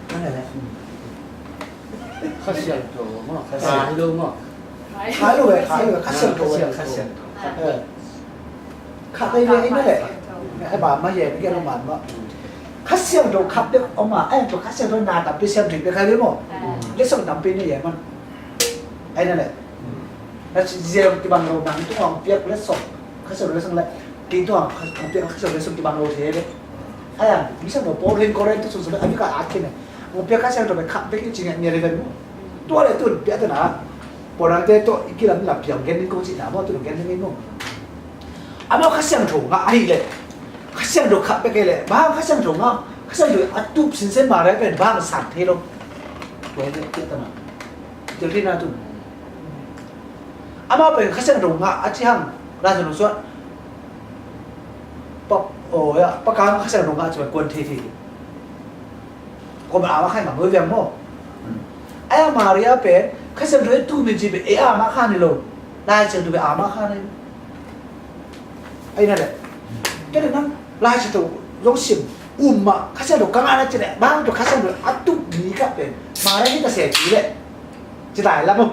Nang ngai la. Kha Siangtho maw. Kha Siangtho maw. Kha lo, eh, Kha lo, Kha Siangtho. Kha Siangtho. Eh. Khat ahi ve, ahi na leh. Ahi ba ma ye, mi ke lo man ma. Kha Siangtho khat bek om a, ahi tua Kha Siangtho na tampi siam thei bek ahi ve maw. Lesson tampi nei ye man. Ahi na leh. Na ci zia kibang lo nang tu hong piak lesson. Kha Siangtho lesson leh. Kei tu hong piak Kha Siangtho lesson kibang lo thei ve. Ahi a, mi Siangtho Paul rin Korin tu sun sun, ahi ka at kine. Hong piak Kha Siangtho bek khat bek i ci ngiat ngiat le ve maw. Tua leh tun piak tena. Paul nang te tawh i kilam la piang gen ning kong cihna maw, tu gen ning maw. Amau Kha Siangtho ngah ahih leh, Kha Siangtho khat bek ahih leh, bang Kha Siangtho ngah, Kha Siangtho a tup sinsen Maria pen bang sang thei lo. Tua hi leh, tua tana. Tua hi na tu. Amau pen Kha Siangtho ngah a ci hang, Lai Siangtho suan. Pa, oh ya, pa kang Kha Siangtho ngah ci pen kuan thei thei. Ko ma ama khan ngam lo viang maw. Ahi a Maria pen Kha Siangtho in tu mi ci pen e ama khan hi lo. Lai Siangtho pen ama khan hi lo. Ahi na leh. Tua leh nang Lai Siangtho zong sim um mah Kha Siangtho ka ngah na ci leh bang tua Kha Siangtho a tup mi khat pen Maria hi ta se ci leh. Ci lai lam uh.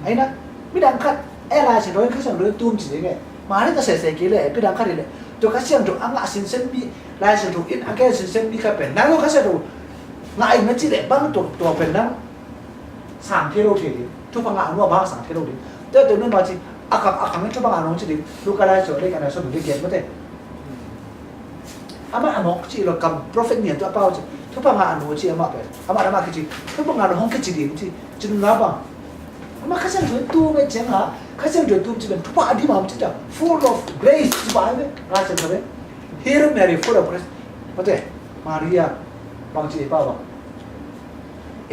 Ahi na, midang khat, eh, Lai Siangtho in Kha Siangtho in tum ci ding eh. Mah ni ka sese kei leh, midang khat hi leh. Tua Kha Siangtho a ngah sinsen mi, Lai Siangtho in a gen sinsen mi khat pen. Nang lo Kha Siangtho ngah in na ci leh bang tua, tua pen nang sang thei lo thei ding. Thupha ngah nuam bang sang thei lo ding. Tua tua nun ma ci, a khang, a khang in thupha ngah nuam ci ding. Luka Lai Siangtho le ka na so ding gen mate. Amah a mawk cih lo kam prophet nian tu a pau cih. Thupha ngah a nu cih amah pen. Amah, amah kici. Thupha ngah a nu hong kici ding cih. Cih nung na bang. Amah Kha Siangtho tu me ciang ha. Kha Siangtho tu cih pen. Thupha a dim a om cih ta. Full of grace cih pai me. Kha Siangtho pen. Hail Mary, full of grace. Mate, Maria, bang ci pau bang.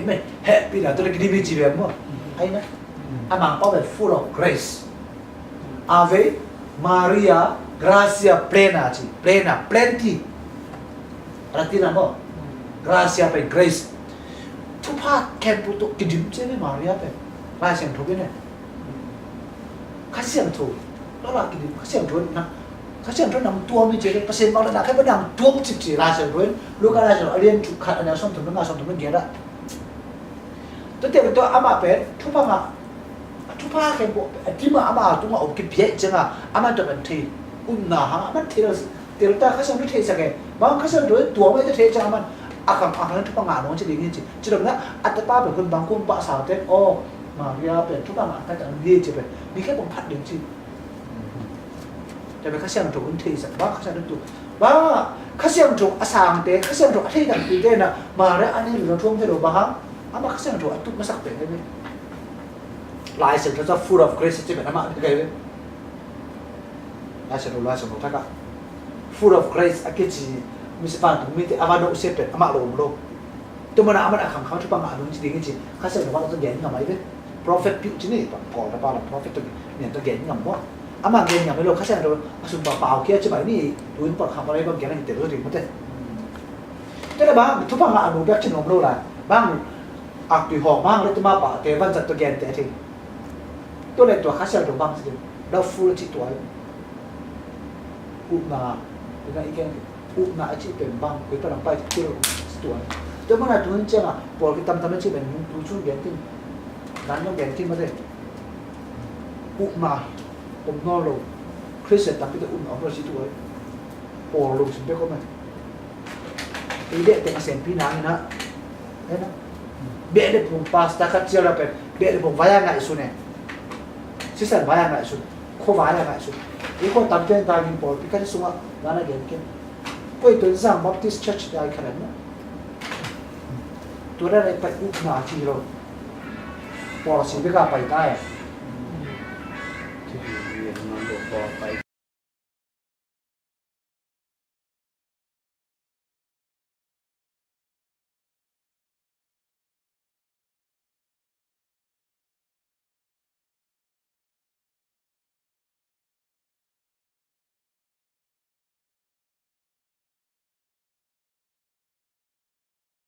Amen. Happy na, tu lagi dimi ci bang mo. Ai na. Amah pau bang full of grace. Ave Maria, gratia plena ci, plena, plenty. Latin na mo. Gratia pen grace. Thupha khempeuh tawh kidim ci ve Maria pen. Lai Siangtho pen ne. Kha Siangtho. Lala kidim, Kha Siangtho na. Kha Siangtho nang tuam hi ci ve, Pasian bang na kha bang nang tuam cip ci Lai Siangtho. Luka Lai Siangtho, a lian thuk khat, a neu sawmthum le nga, sawmthum le giat ah. Tua teh tua amah pen, thupha ngah, thupha khempeuh, a dim a amah tungah om kipiak ciangin, amah tua pen thei, upna hang, amah thei lo, tel ta Kha Siangtho theisak e, bang Kha Siangtho tuam e thei ciangin, amah a khang, a khang thupha ngah nong ci ding hi ci, ci lo na, a tapa pen hun bang kun pah sa te, oh, Maria pen, thupha ngah ta ta ni ci pen, ni khe bang phat ding ci. Tua pen Kha Siangtho in theisak, bang Kha Siangtho tu, bang Kha Siangtho a sangte, Kha Siangtho a thei takpite na, Maria a ni lo thuam thei lo bang hang, amah Kha Siangtho a tup masak pen hi ve. Lai Siangtho ca full of grace ci pen amah hi ve. Lai Siangtho, Lai Siangtho thak ah. Full of grace a kici, misi vantung mite a va no se pen amah lo om lo. Tua mana amah a khang khang thupha ngah nong ci ding hi ci, Kha Siangtho bang tua gen ngam ai ve. Prophet piu ci ni, Paul na pa la prophet tua gen, tua gen ngam mo. Amah gen ngam lo Kha Siangtho, a sung pa pau kia ci bai ni, tu in Paul khang pa lai bang gen a hi tel lo ding mo te. Tua le bang, thupha ngah a nu bek ci nong lo lai. Bang, ak tui hawk bang le tu ma pa, te van zat tua gen te a thei. Tua le tua Kha Siangtho bang ci ding, love full ci tua. Upna, ina i gen, upna a cih pen bang, koi pan a pai ci lo, tua. Tua mana tu in ciang a, pawl ki tamtam a cih pen, tu cu gen ting, nan nong gen ting ma te. Upna, om nawn lo, Khristian tampi te upna om lo ci tua. Pawl lo sin bek om e. Ei deh teng a senpi nang ina. Ena. Beh le phung pastor khat cial a pen, beh le phung vai a ngaihsun e. Sisan vai a ngaihsun. Khua vai a ngaihsun. I khua tam pen ta ging pawlpi khat i sungah, nana gen ken. Koi tun Zang Baptist Church te ai khat an na. Tua dan ai pai upna ci lo. Pawl si bek a pai ta e.